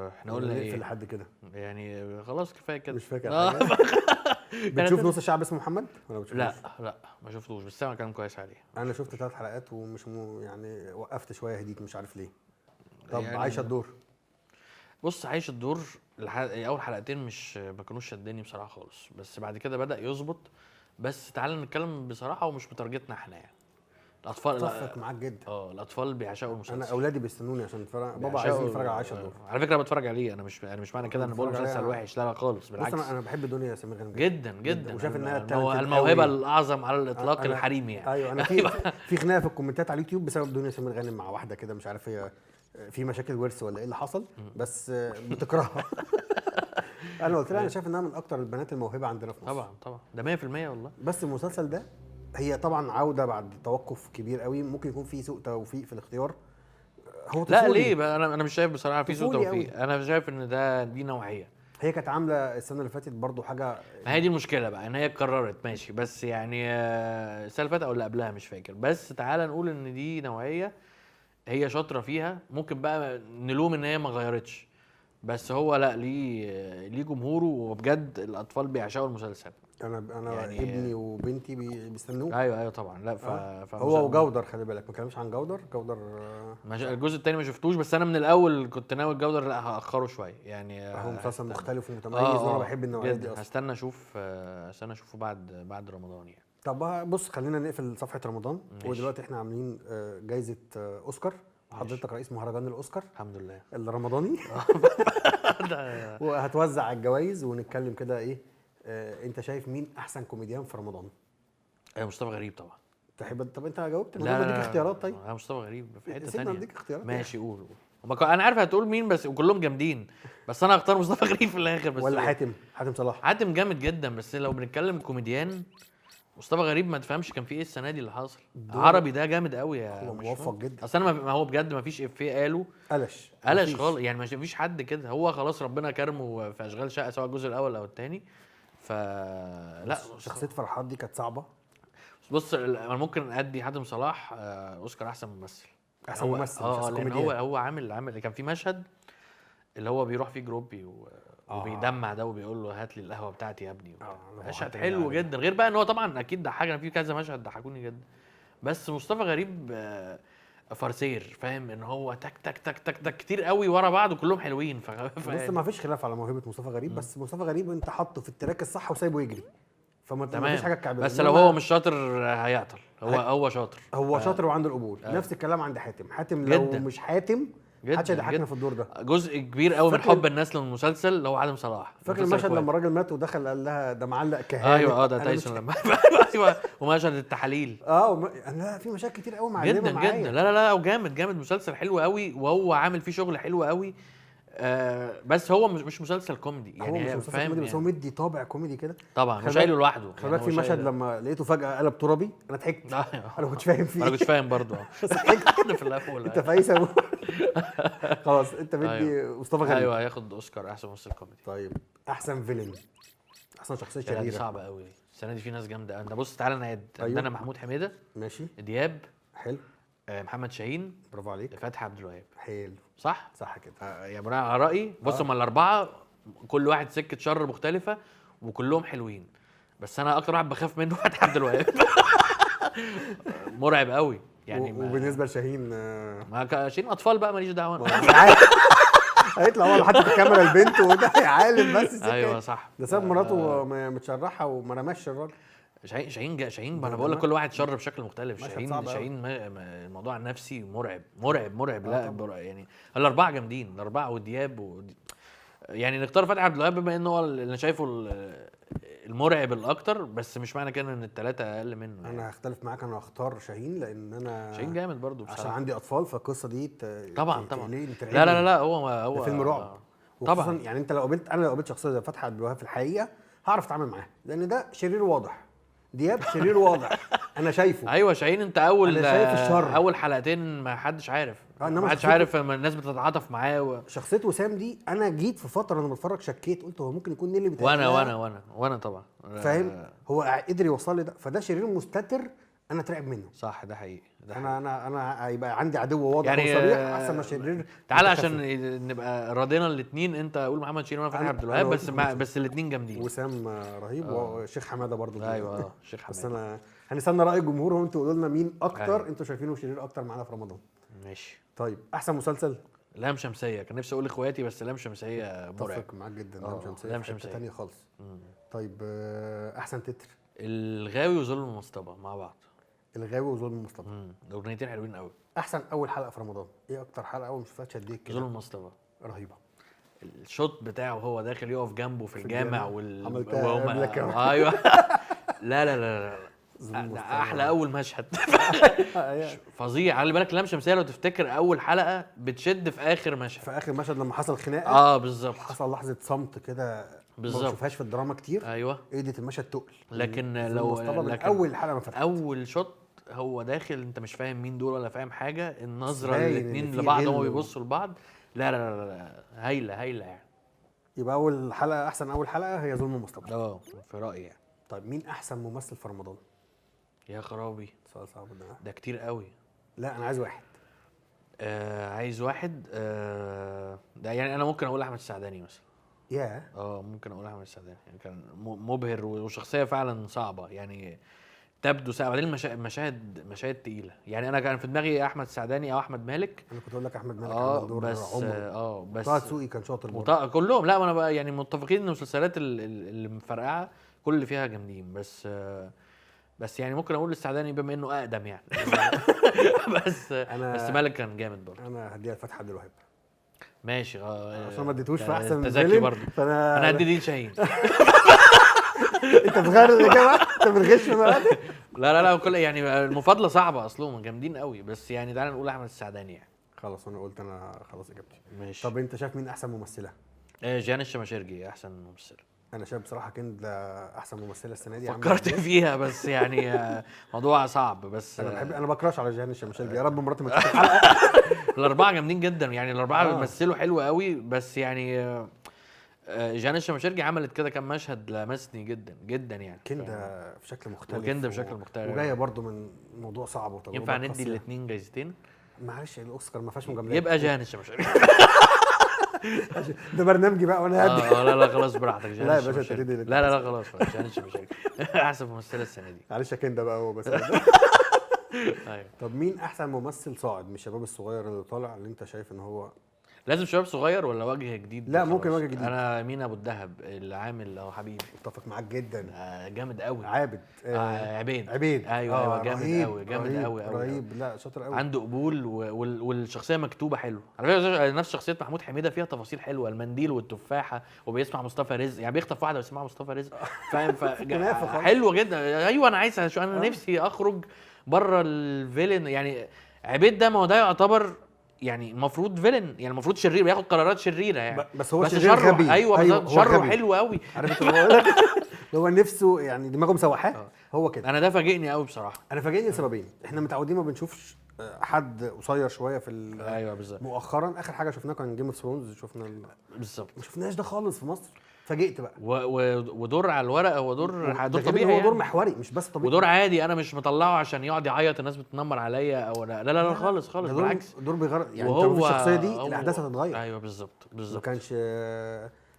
احنا قلنا ايه لحد كده يعني، خلاص كفاية كده، مش فاكر حاجة. بتشوف نص الشعب اسمه محمد ولا بتشوفوش؟ لا ما شفتوش، بس سامع كلام كويس عليه. انا شفت 3 حلقات ومش يعني وقفت شوية، هديت مش عارف ليه. طب يعني عايشه الدور، بص عايش الدور اول حلقتين مش ما كانوش شدني بصراحة خالص، بس بعد كده بدا يظبط. بس تعال نتكلم بصراحة، ومش بتارجتنا احنا يعني، الاطفال. اتفق معاك جدا. الاطفال بيعشقوا المسلسل. انا اولادي بيستنوني عشان اتفرج، بابا عايزين يتفرج على عايشه الدور. على فكرة بتفرج عليه انا، مش معنى كده ان بقول مسلسل وحش، لا خالص بالعكس. بص انا بحب دنيا سمير غانم جدا جدا، وشايف انها الموهبة الاعظم على الاطلاق الحريمي يعني. ايوه انا في خناقه في الكومنتات على اليوتيوب بسبب دنيا سمير غانم مع واحدة كده، مش عارف هي في مشاكل ورث ولا ايه اللي حصل، بس بتكرهها. انا قلت لها انا شايف انها من اكتر البنات الموهبة عندنا في مصر. طبعا طبعا ده 100% والله. بس المسلسل ده هي طبعا عوده بعد توقف كبير قوي، ممكن يكون في سوء توفيق في الاختيار. هو لا ليه بقى؟ انا مش شايف بصراحة في سوء توفيق، انا شايف ان دي نوعية. هي كانت عامله السنة اللي فاتت برضو حاجة، ما هي دي المشكلة بقى ان هي اتكررت، ماشي، بس يعني السنة اللي فاتت او اللي قبلها مش فاكر، بس تعالى نقول ان دي نوعية هي شاطرة فيها، ممكن بقى نلوم ان هي ما غيرتش، بس هو لا ليه جمهوره، وبجد الاطفال بيعشقوا المسلسل. انا يعني ابني وبنتي بيستنوه. ايوه طبعا. لا هو وجودر، خلي بالك ما كلامش عن جودر. جودر الجزء الثاني ما شفتوش، بس انا من الاول كنت ناوي الجودر لا هاخره شوية يعني. هو مسلسل مختلف ومتميز، وانا بحب النوعية دي اصلا. هستنى اشوفه بعد رمضان يعني. طب بص خلينا نقفل صفحة رمضان. ودلوقتي احنا عاملين جايزة اوسكار، حضرتك رئيس مهرجان الاوسكار الحمد لله الرمضاني. وهتوزع الجوائز ونتكلم كده ايه انت شايف مين احسن كوميديان في رمضان؟ مصطفى غريب طبعا. تحب؟ طب انت جاوبت، لا اديك اختيارات. طيب مصطفى غريب في حتة ثانية، اديك اختيارات. ماشي قول. انا عارف هتقول مين بس، وكلهم جامدين، بس انا هختار مصطفى غريب في الاخر. بس ولا حاتم؟ حاتم صلاح. حاتم جامد جدا، بس لو بنتكلم كوميديان مصطفى غريب ما تفهمش كان في ايه السنة دي اللي حاصل. عربي ده جامد قوي يا هو موفق جدا. اصل انا ما هو بجد ما فيش افيه قاله قلش خالص يعني، ما فيش حد كده. هو خلاص ربنا كرمه في اشغال شقه سواء الجزء الاول او الثاني. فلا شخصية فرحات دي كانت صعبة. بص انا ممكن ادي حاتم صلاح اوسكار احسن ممثل. احسن ممثل مش احسن كوميديان. هو عامل كان في مشهد اللي هو بيروح فيه جروبي وبيدمع ده وبيقول له هات لي القهوة بتاعتي يا ابني. مشهد حلو جدا، غير بقى ان هو طبعا اكيد ضحكنا فيه كذا مشهد ضحكوني جدا. بس مصطفى غريب farceur، فاهم ان هو تك تك تك تك تك كتير قوي ورا بعض وكلهم حلوين. بص ما فيش خلاف على موهبة مصطفى غريب، بس مصطفى غريب انت حاطه في ال track الصح وسايبه يجري، فما فيش حاجة تكعبله. بس لو هو مش شاطر هيعطل. هو شاطر، هو شاطر وعنده القبول. نفس الكلام عند حاتم. حاتم لو جداً. مش حاتم محدش هيضحكنا في الدور ده. جزء كبير قوي من حب الناس للمسلسل اللي هو عادم صلاح. فاكر المشهد لما الراجل مات ودخل قال لها ده معلق كهانة؟ ايوه ده تايسون لما ايوه، ومشهد التحاليل. انا في مشاكل كتير قوي معلمه جدا معايا جدا. لا لا لا وجامد جامد، مسلسل حلو قوي وهو عامل فيه شغل حلو قوي. بس هو مش مسلسل كوميدي يعني، هو مش مسلسل كوميدي بس هو مدي طابع كوميدي كده طبعا، مش شايله لوحده. خلي بالك في مشهد لما لقيته فجأة قلب ترابي انا ضحكت. انا كنت فاهم فيه، انا كنت فاهم برضه. بس ضحكت في الاول. انت فايسه خلاص، انت بدي مصطفى غريب. ايوه هياخد اوسكار احسن ممثل كوميدي. طيب احسن villain، احسن شخصية شريرة. دي صعبة قوي السنة دي، في ناس جامدة. انت بص تعالى نعد. عندنا محمود حميده، ماشي، دياب، حلو، محمد شاهين، برافو عليك، فتحي عبد الوهاب، حلو، صح صح كده. يعني بناء على رايي بص هم الاربعة كل واحد سكة شر مختلفة وكلهم حلوين، بس انا اكتر واحد بخاف منه فتحي عبد الوهاب. مرعب قوي يعني. وبالنسبة لشاهين ما شاهين اطفال بقى ماليش دعوه. هيطلع هو حاطط الكاميرا البنت وده يا عالم بس سكة. ايوه صح، ده ساب مراته متشرحه وما رماش الراجل. شاهين ما انا بقول لك كل واحد شر بشكل مختلف. شاهين الموضوع النفسي مرعب مرعب مرعب. لا يعني الاربعة جامدين، الاربعة ودياب يعني نختار فتحي عبد الوهاب بما انه هو اللي انا شايفه المرعب الاكتر، بس مش معنى كده ان الثلاثة اقل منه. انا يعني هختلف معاك، انا هختار شاهين لان انا شاهين جامد برضو بصراحة، عشان عندي اطفال فالقصة دي طبعا طبعا. لا لا لا هو فيلم رعب طبعا. يعني انت لو قابلت، انا لو قابلت شخصية زي فتحي عبد الوهاب في الحقيقة هعرف اتعامل معاها، لان ده شرير واضح. دياب شرير واضح انا شايفه. ايوه شاهين انت اول، أنا شايف الشر. اول حلقتين ما حدش عارف، ما حدش عارف، الناس بتتعاطف معاه شخصية وسام دي انا جيت في فترة انا بتفرج شكيت، قلت هو ممكن يكون نيلي بتاعي. وانا وانا وانا وانا طبعا فاهم، هو قدر يوصل لي ده، فده شرير مستتر انا اترعب منه. صح ده حقيقي، ده حقيقي. انا هيبقى عندي عدو واضح يعني وصريح احسن ما شرير. تعالى عشان نبقى راضينا الاثنين، انت قول محمد شيرين وانا فتحي عبد الوهاب، بس بس الاثنين جامدين. وسام رهيب وشيخ حمادة برضو. ايوه شيخ حمادة. بس انا هنستنى راي الجمهور وانتوا قولوا لنا مين اكتر. أيوة. انتوا شايفينه شرير اكتر معانا في رمضان. ماشي. طيب احسن مسلسل؟ لام شمسية. كان نفسي اقول لاخواتي بس لام شمسية مرعب. اتفق معاك جدا، لام شمسية لام شمسية ثانية خالص. طيب احسن تتر؟ الغاوي وظلم المصطبه مع بعض. الغاوي وظلم المصطبه، الاغنيتين حلوين قوي. احسن اول حلقة في رمضان، ايه اكتر حلقة اول ما شفتها شديت كده؟ ظلم المصطبه رهيبة. ال shot بتاعه وهو داخل يقف جنبه في الجامع وال ايوه. لا لا لا لا ده احلى اول مشهد. فظيع. خلي بالك لام شمسية لو تفتكر اول حلقة بتشد في اخر مشهد، في اخر مشهد لما حصل خناقه. بالظبط، حصل لحظة صمت كده بالظبط ما بشوفهاش في الدراما كتير. ايوه ايدت المشهد تقل. لكن لو لكن اول حلقة ما فتحت اول shot هو داخل انت مش فاهم مين دول ولا فاهم حاجة، النظرة الاثنين لبعض هم بيبصوا لبعض. لا لا لا لا هايلة هايلة يعني. يبقى اول حلقة، احسن اول حلقة هي ظلم المصطبه في رايي يعني. طيب مين احسن ممثل في رمضان؟ يا خرابي سؤال صعب ده كتير قوي. لا انا عايز واحد. عايز واحد. ده يعني انا ممكن اقول احمد السعداني مثلا. يا ممكن اقول احمد السعداني، يعني كان مبهر وشخصية فعلا صعبة يعني، تبدو صعبة. بعدين مشاهد تقيلة يعني. انا كان في دماغي احمد السعداني او احمد مالك. انا كنت اقول لك احمد مالك عمل دور بس عمره. بس طه دسوقي كان شاطر برضه. كلهم. لا ما انا بقى يعني متفقين ان المسلسلات اللي مفرقعه كل اللي فيها جامدين، بس يعني ممكن اقول السعداني بما انه اقدم يعني. بس مالك كان جامد برضه. انا هديها لفتحي عبد الوهاب. ماشي. عشان ما اديتوش في احسن تذكي برضه. انا هدي دي لشاهين. انت بتغير الاجابة، انت بتغش دلوقتي. لا لا لا، كل يعني المفاضلة صعبة، اصلهم جامدين قوي، بس يعني تعالى نقول احمد السعداني يعني. خلاص انا قلت، انا خلاص اجابتي. ماشي. طب انت شايف مين احسن ممثلة؟ جيهان الشماشرجي احسن ممثلة. انا شايف بصراحة كندا احسن ممثلة السنة دي. فكرت فيها بس يعني موضوع صعب، بس انا بحب، انا ب crush على جيهان الشماشرجي، يا رب مراتي ما تشوف الحلقة. الاربعة جامدين جدا يعني، الاربعة بيمثلوا حلو قوي، بس يعني جيهان الشماشرجي عملت كده كام مشهد لمسني جدا جدا يعني. كندا في شكل مختلف، وكندا بشكل مختلف، وجاية برضو من موضوع صعب وتجربه. ينفع ندي الاثنين جايزتين؟ معلش الاوسكار ما فيهاش مجاملات، يبقى جيهان الشماشرجي. ده برنامجي بقى وانا هدي. لا لا خلاص براحتك. لا يا باشا تدي. لا لا لا خلاص، جيهان الشماشرجي احسن ممثلة السنة دي. معلش يا كندا بقى، هو بس. ايوه. طب مين احسن ممثل صاعد من الشباب الصغير اللي طالع، اللي انت شايف ان هو لازم شباب صغير ولا وجه جديد؟ لا ممكن وجه جديد. انا مين ابو الدهب اللي عامل اهو حبيبي. اتفق معاك جدا. جامد قوي. عابد. عبيد. عبيد. ايوه ايوه جامد قوي، جامد قوي قوي، رهيب. لا شاطر قوي، عنده قبول والشخصية مكتوبة حلو على فكرة. نفس شخصية محمود حميده فيها تفاصيل حلوة، المنديل والتفاحه، وبيسمع مصطفى رزق، يعني بيخطف واحدة ويسمع مصطفى رزق، فاهم؟ حلوة جدا. ايوه انا عايز، انا نفسي اخرج بره ال villain يعني. عبيد ده ما هو ده يعتبر يعني المفروض villain، يعني المفروض شرير، بياخد قرارات شريرة يعني، بس هو شرير غبي. ايوه بالظبط، شره حلو قوي. عارف اللي هو نفسه يعني دماغه مسوحاه هو كده. انا ده فاجئني قوي بصراحة. انا فاجئني لسببين، احنا متعودين ما بنشوفش حد قصير شوية في ايوه بالظبط. مؤخرا اخر حاجة شفناها كان Game of Thrones، شفنا بالظبط، ما شفناش ده خالص في مصر. فاجئت بقى. ودور على الورق، هو دور طبيعي، هو دور محوري مش بس طبيعي، ودور عادي. انا مش مطلعه عشان يقعد يعيط الناس بتنمر عليا او لا لا لا خالص خالص، بالعكس دور بيغير يعني. انت في الشخصية دي الاحداث هتتغير. ايوه بالظبط بالظبط. ما كانش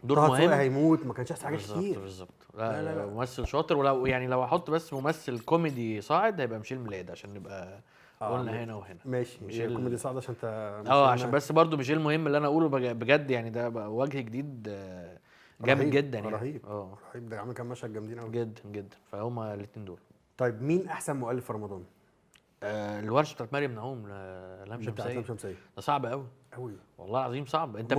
دور مهم، هيموت، ما كانش يحصل حاجة كتير. بالظبط. لا لا لا، ممثل شاطر. ولو يعني لو احط بس ممثل كوميدي صاعد هيبقى ميشيل ميلاد، عشان نبقى قلنا هنا وهنا. ماشي، ميشيل كوميدي صاعد عشان انت عشان بس برضو ميشيل مهم اللي انا اقوله بجد يعني، ده وجه جديد جامد جدا يعني. رهيب رهيب، ده عامل كام مشهد جامدين قوي جدا جدا، فهما الاثنين دول. طيب مين احسن مؤلف في رمضان؟ الورشة بتاعت مريم نعوم، لام شمسية. ده صعب قوي قوي والله العظيم، صعب. انت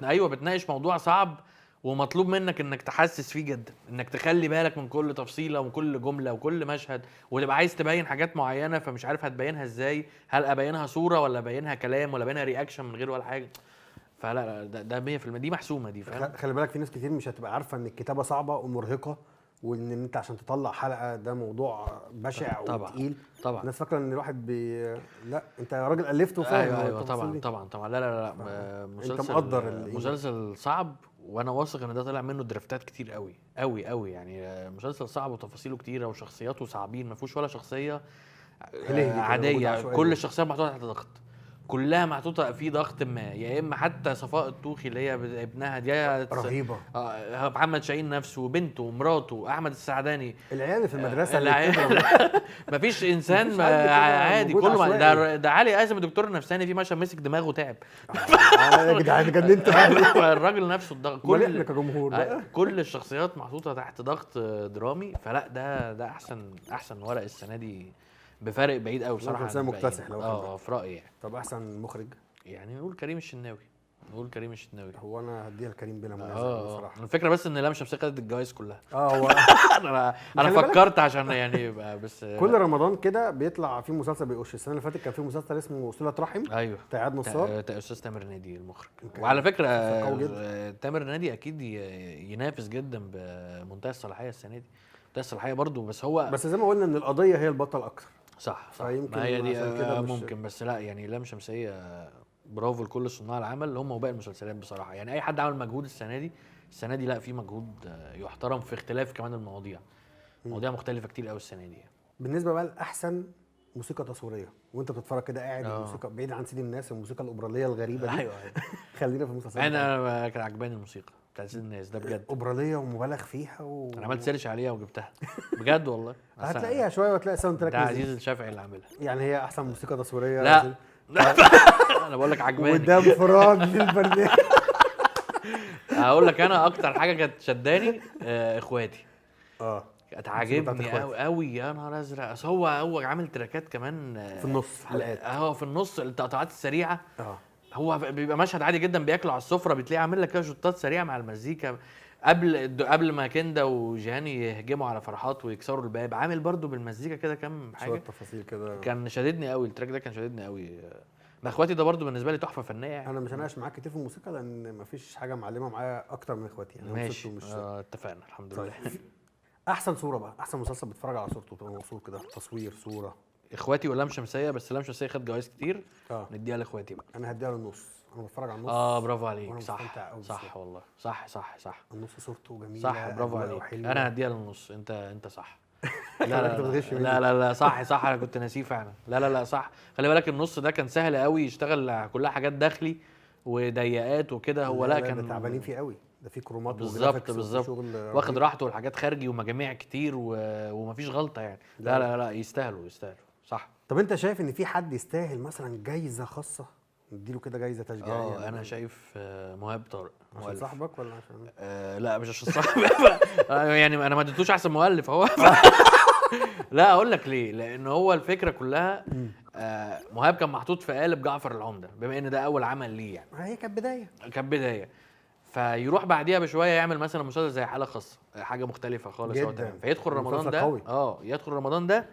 ايوه بتناقش موضوع صعب، ومطلوب منك انك تحسس فيه جدا، انك تخلي بالك من كل تفصيله وكل جملة وكل مشهد، وتبقى عايز تبين حاجات معينة فمش عارف هتبينها ازاي، هل ابينها صوره ولا ابينها كلام ولا ابينها reaction من غير ولا حاجة. فلا لا ده 100% دي محسومة دي، فاهم؟ خلي بالك في ناس كتير مش هتبقى عارفه ان الكتابة صعبة ومرهقه، وان انت عشان تطلع حلقة ده موضوع بشع وتقيل. طبعا الناس فاكره ان الواحد لا انت يا راجل الفته وفاهم. ايوه ايوه طبعا طبعا طبعا. لا لا لا، مسلسل انت مقدر، مسلسل صعب، وانا واثق ان ده طلع منه draft ات كتير قوي قوي قوي يعني. مسلسل صعب وتفاصيله كتيرة وشخصياته صعبين، ما فيهوش ولا شخصية عادية، كل الشخصيات محطوطة تحت ضغط، كلها محطوطة في ضغط ما. يا اما حتى صفاء الطوخي اللي هي ابنها دي رهيبة، محمد شاهين نفسه وبنته ومراته، احمد السعداني، العيال في المدرسة اللي مفيش انسان عادي كله. ده علي قاسم الدكتور النفساني في مشهد مسك دماغه تعب. يا جدعان اتجننت. الراجل نفسه الضغط، كل كجمهور بقى كل الشخصيات محطوطة تحت ضغط درامي. فلا ده احسن ورق السنة دي بفرق بعيد قوي بصراحة. شخصية مكتسح لو في رايي يعني. طب احسن مخرج؟ يعني نقول كريم الشناوي، نقول كريم الشناوي. هو انا هديها لكريم بلا منازع بصراحة. الفكرة بس ان لام شمسية خدت الجوائز كلها. هو انا فكرت عشان يعني يبقى بس. كل رمضان كده بيطلع في مسلسل بيقش. السنة اللي فاتت كان في مسلسل اسمه صله رحم، ايوه، بتاع عاد نصار، بتاع استاذ تامر نادي المخرج. وعلى فكرة تامر نادي اكيد ينافس جدا بمنتهى الصلاحية السنة دي، منتهى الصلاحية برضو. بس هو بس زي ما قلنا ان القضية هي البطل اكتر. صح صح، ما هي دي ممكن. بس لا يعني لام شمسية برافو لكل صناع العمل هم وباقي المسلسلات بصراحة. يعني اي حد عمل مجهود السنة دي، السنة دي لا في مجهود يحترم، في اختلاف كمان المواضيع، مواضيع مختلفة كتير قوي السنة دي. بالنسبة بقى لاحسن موسيقى تصويرية وانت بتتفرج كده قاعد، الموسيقى بعيد عن سيد الناس، الموسيقى الاوبراليه الغريبة دي. ايوه ايوه. خلينا في المسلسلات. انا كان عجباني الموسيقى بتاعت سيد الناس ده بجد، اوبراليه ومبالغ فيها انا عملت search عليها وجبتها بجد والله. هتلاقيها شوية وتلاقي soundtrack ده عزيز الشافعي اللي عاملها. يعني هي احسن موسيقى تصويرية؟ لا انا بقول لك عجباني، وده انفراد للبرنامج. هقول لك انا اكتر حاجة كانت شداني اخواتي. كانت عاجبني قوي قوي، يا نهار ازرق. اصل هو عامل track ات كمان في النص حلقات، في النص التقطيعات السريعة. هو بيبقى مشهد عادي جدا بياكلوا على السفرة، بتلاقيه عامل لك كده shot ات سريعة مع المزيكا. قبل ما كندا وجيهان يهجموا على فرحات ويكسروا الباب، عامل برضو بالمزيكا كده كام حاجة، شوية تفاصيل كده. كان شاددني قوي ال track ده، كان شاددني قوي. ما اخواتي ده برضو بالنسبة لي تحفة فنية يعني. انا مش هناقش معاك كتير في الموسيقى لان مفيش حاجة معلمه معايا اكتر من اخواتي يعني. ماشي، اتفقنا الحمد لله. احسن صوره بقى، احسن مسلسل بتتفرج على صورته بتبقى مبسوط كده، تصوير صوره. اخواتي ولام شمسية، بس لام شمسية خد جوائز كتير. نديها لاخواتي بقى. انا هديها للنص، انا بتفرج على النص. برافو عليك، صح صح والله، صح صح صح. النص صورته جميلة، صح برافو عليك. انا هديها للنص، انت صح. لا لا لا لا لا صح صح، انا كنت ناسيه فعلا. لا لا لا صح، خلي بالك النص ده كان سهل قوي، يشتغل كلها حاجات داخلي وضيقات وكده. هو لا كان تعبانين فيه قوي، ده في كرومات بالظبط بالظبط، واخد راحته والحاجات خارجي ومجاميع كتير ومفيش غلطه يعني. لا لا لا يستاهلوا يستاهلوا صح. طب انت شايف ان في حد يستاهل مثلا جايزة خاصة، نديله كده جايزة تشجيعيه؟ انا شايف مهاب طارق. عشان صاحبك ولا عشان؟ لا مش عشان صاحبي. يعني انا ما اديتوش احسن مؤلف اهو. لا اقول لك ليه، لان هو الفكرة كلها مهاب كان محطوط في قالب جعفر العمدة، بما ان ده اول عمل ليه يعني، هي كانت بداية، كانت بداية. فيروح بعديها بشوية يعمل مثلا مسلسل زي حاله خاصة، حاجة مختلفة خالص هو تمام. فيدخل رمضان ده، يدخل رمضان ده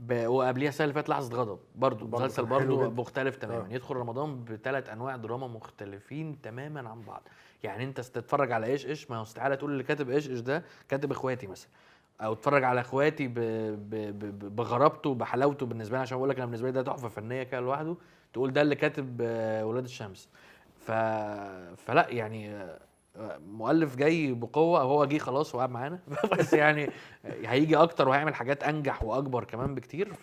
وقبليها السنة اللي فاتت لحظة غضب برضه، مسلسل برضه مختلف تماما. يدخل رمضان بثلاث انواع دراما مختلفين تماما عن بعض. يعني انت تتفرج على ايش ايش، ما هو استحالة تقول اللي كاتب ايش ايش ده كاتب اخواتي مثلا، او تتفرج على اخواتي بغرابته بحلاوته بالنسبة لي، عشان اقول لك انا بالنسبة لي ده تحفة فنية كده لوحده، تقول ده اللي كاتب ولاد الشمس. فلا يعني مؤلف جاي بقوة، هو جه خلاص وقعد معانا. بس يعني هيجي اكتر وهيعمل حاجات انجح واكبر كمان بكتير.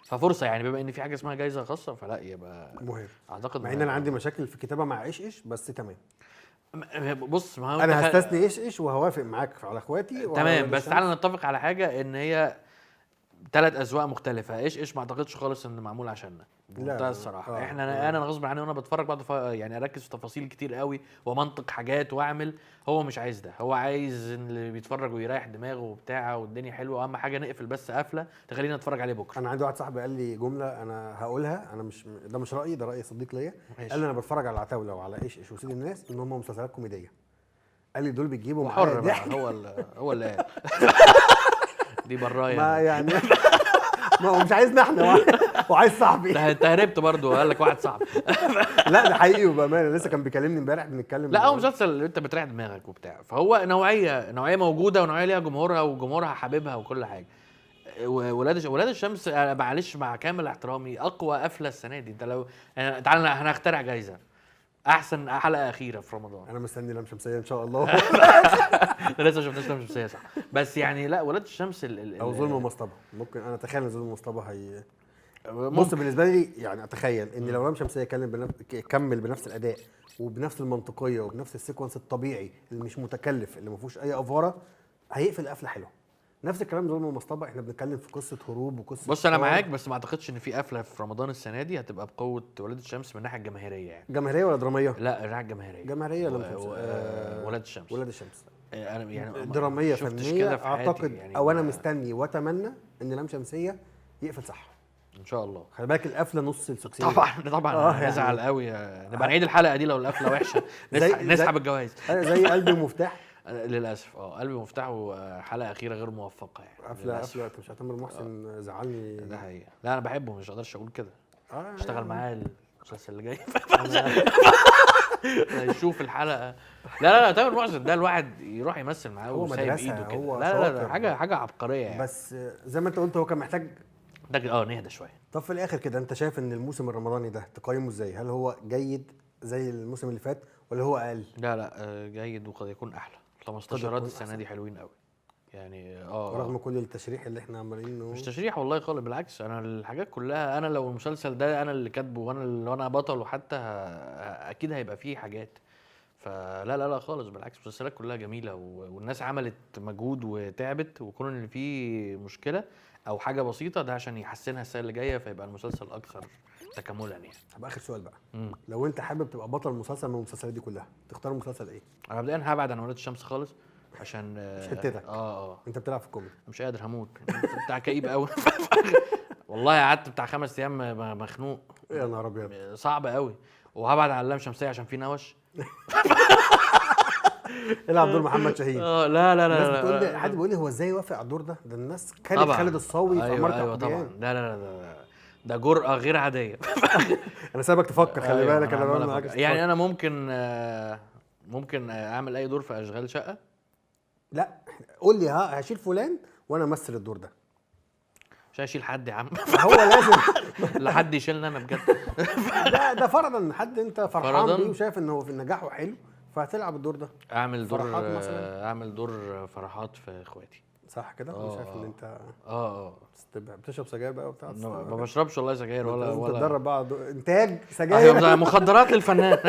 ففرصه يعني، بما ان في حاجة اسمها جايزة خاصة، فلا يبقى مهم اعتقد. مع ان انا عندي مشاكل في الكتابة مع ايش ايش، بس تمام. بص، ما هو انا هستثني ايش ايش وهوافق معاك على اخواتي تمام. بس تعالى نتفق على حاجة، ان هي ثلاث اذواق مختلفة. ايش ايش ما اعتقدش خالص ان معمول عشاننا بمنتهى الصراحة. احنا انا غصب عني وانا بتفرج بعد يعني اركز في تفاصيل كتير قوي ومنطق حاجات واعمل. هو مش عايز ده، هو عايز ان اللي بيتفرج ويريح دماغه وبتاع والدنيا حلوة، اهم حاجة نقفل بس قفله تخلينا نتفرج عليه بكره. انا عندي واحد صاحبي قال لي جملة انا هقولها، انا مش ده مش رايي، ده راي صديق ليا. قال لي انا بتفرج على العتاوله وعلى ايش ايش وسيد الناس ان هم مسلسلات كوميدية. قال لي دول بيجيبوا معايا ضحك. هو اللي قال دي برايه ما يعني ما هو مش عايزنا احنا، وعايز صاحبي. انت هربت برضه، قال لك واحد صاحبي. لا ده حقيقي وبامانه، لسه كان بيكلمني امبارح بنتكلم. لا هو مسلسل انت بتريح دماغك وبتاع، فهو نوعية موجودة ونوعية ليها جمهورها وجمهورها حبيبها وكل حاجة. ولاد الشمس معلش مع كامل احترامي اقوى قفله السنة دي. انت لو تعالى هنخترع جايزة احسن حلقة اخيرة في رمضان. انا مستني لام شمسية ان شاء الله. لسه ما شفناش لام شمسية صح، بس يعني لا ولاد الشمس او ظلم ومصطبه ممكن. انا اتخيل ان ظلم ومصطبه هي بص بالنسبة لي يعني اتخيل ان لو لام شمسية كمل بنفس الاداء وبنفس المنطقية وبنفس ال sequence الطبيعي اللي مش متكلف اللي ما فيهوش اي افاره، هيقفل قفله حلوة. نفس الكلام ظلم ومصطبه، احنا بنتكلم في قصة هروب وقصة. بص انا معاك، بس ما اعتقدش ان في قفله في رمضان السنة دي هتبقى بقوة ولاد الشمس من الناحية الجماهيرية يعني. جماهيرية ولا درامية؟ لا الناحية الجماهيرية. جماهيرية ولا ولاد الشمس؟ ولاد الشمس انا يعني درامية فنية اعتقد يعني، او انا مستني واتمنى ان لام شمسية يقفل صح ان شاء الله. خلي بالك القفله نص السكسيه. طبعا طبعا هنزعل قوي، نبقى نعيد الحلقة دي لو القفله وحشة. نسحب الجوائز زي قلبي ومفتاح. للاسف قلبي مفتاح وحلقه اخيرة غير موفقة يعني. قفله انت مش تامر محسن زعلني ده حقيقة. لا انا بحبه مش اقدرش اقول كده. اشتغل معاه المسلسل اللي جاي يشوف الحلقة. لا لا لا تامر محسن ده الواحد يروح يمثل معاه وسايب ايده كده. لا لا لا حاجة عبقرية يعني. بس زي ما انت قلت هو كان محتاج ده نهدى شوية. طب في الاخر كده انت شايف ان الموسم الرمضاني ده تقيمه ازاي؟ هل هو جيد زي الموسم اللي فات ولا هو اقل؟ لا لا جيد وقد يكون احلى. 15 السنة دي حلوين قوي يعني. رغم كل التشريح اللي احنا عمالين مش تشريح والله خالص، بالعكس انا الحاجات كلها، انا لو المسلسل ده انا اللي كاتبه وانا اللي انا بطلة حتى اكيد هيبقى فيه حاجات. فلا لا لا خالص بالعكس، المسلسلات كلها جميلة والناس عملت مجهود وتعبت، وكون ان فيه مشكلة او حاجة بسيطة ده عشان يحسنها السنة اللي جاية، فيبقى المسلسل اكثر تكاملا يعني. طب اخر سؤال بقى، لو انت حابب تبقى بطل مسلسل من المسلسلات دي كلها تختار مسلسل ايه؟ انا مبدئيا هبعد عن ولاد الشمس خالص عشان مش حتتك. انت بتلعب في الكوميدي. مش قادر، هموت بتاع كئيب قوي. والله قعدت بتاع 5 ايام مخنوق. يا نهار ابيض، صعب قوي. وهبعد عن اللام شمسية عشان في نوش. العب دور محمد شاهين. لا لا لا. الناس لا بتقول لي، لا. حد بيقول لي هو ازاي وافق على الدور ده؟ ده الناس كانت طبعا. خالد الصاوي في أيوة عمارة أيوة طبعا. يعقوبيان. لا لا لا لا، ده جرأة غير عادية. انا سايبك تفكر، خلي أيوة، بالك انا عمال بعمل معاك. أفكر. يعني انا ممكن ممكن اعمل اي دور في اشغال شقة. لا قول لي هشيل فلان وانا امثل الدور ده. مش هشيل حد يا عم. هو لازم لا حد يشيلنا انا بجد. ده فرضا حد انت فرحان فرضاً؟ بيه وشايف ان هو في نجاحه حلو فهتلعب الدور ده. اعمل دور فرحات مثلاً؟ اعمل دور فرحات في اخواتي. صح كده؟ انا شايف ان انت بتشرب سجاير بقى وبتاع. ما بشربش والله سجاير ولا لازم ولا تتدرب بقى انتاج سجاير. ايوه مخدرات للفنان.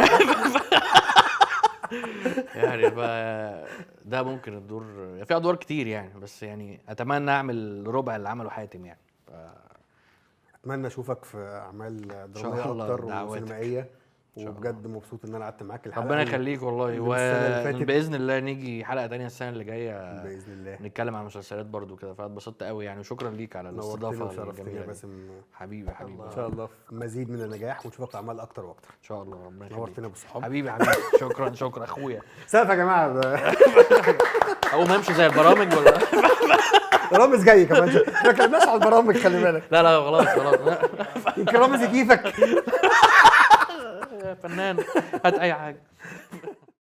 يعني بقى ده ممكن الدور، في ادوار كتير يعني، بس يعني اتمنى اعمل ربع اللي عمله حاتم يعني. اتمنى اشوفك في اعمال درامية الله، اكتر دعواتك. وسينمائيه، شاء وبجد مبسوط ان انا قعدت معاك الحلقة. ربنا يخليك والله، اللي السنة اللي فاتت. وباذن الله نيجي حلقة تانية السنة اللي جاية باذن الله. نتكلم عن مسلسلات برضو كده. فاتبسطت قوي يعني، وشكرا ليك على نورتني الاستضافة وشرفتني الجميلة يا دي. باسم. حبيبي حبيبي، ان شاء الله في مزيد من النجاح ونشوفك في اعمال اكتر واكتر. ان شاء الله. ربنا يخليك. نورتنا بالصحاب. حبيبي حبيبي، شكرا شكرا اخويا. سقف يا جماعة. اقوم امشي زي البرامج ولا؟ رامز جاي كمان، ما اتكلمناش على البرامج خلي بالك. لا لا خلاص خلاص. يمكن رامز يكيفك. يا فنان هات اي حاجة.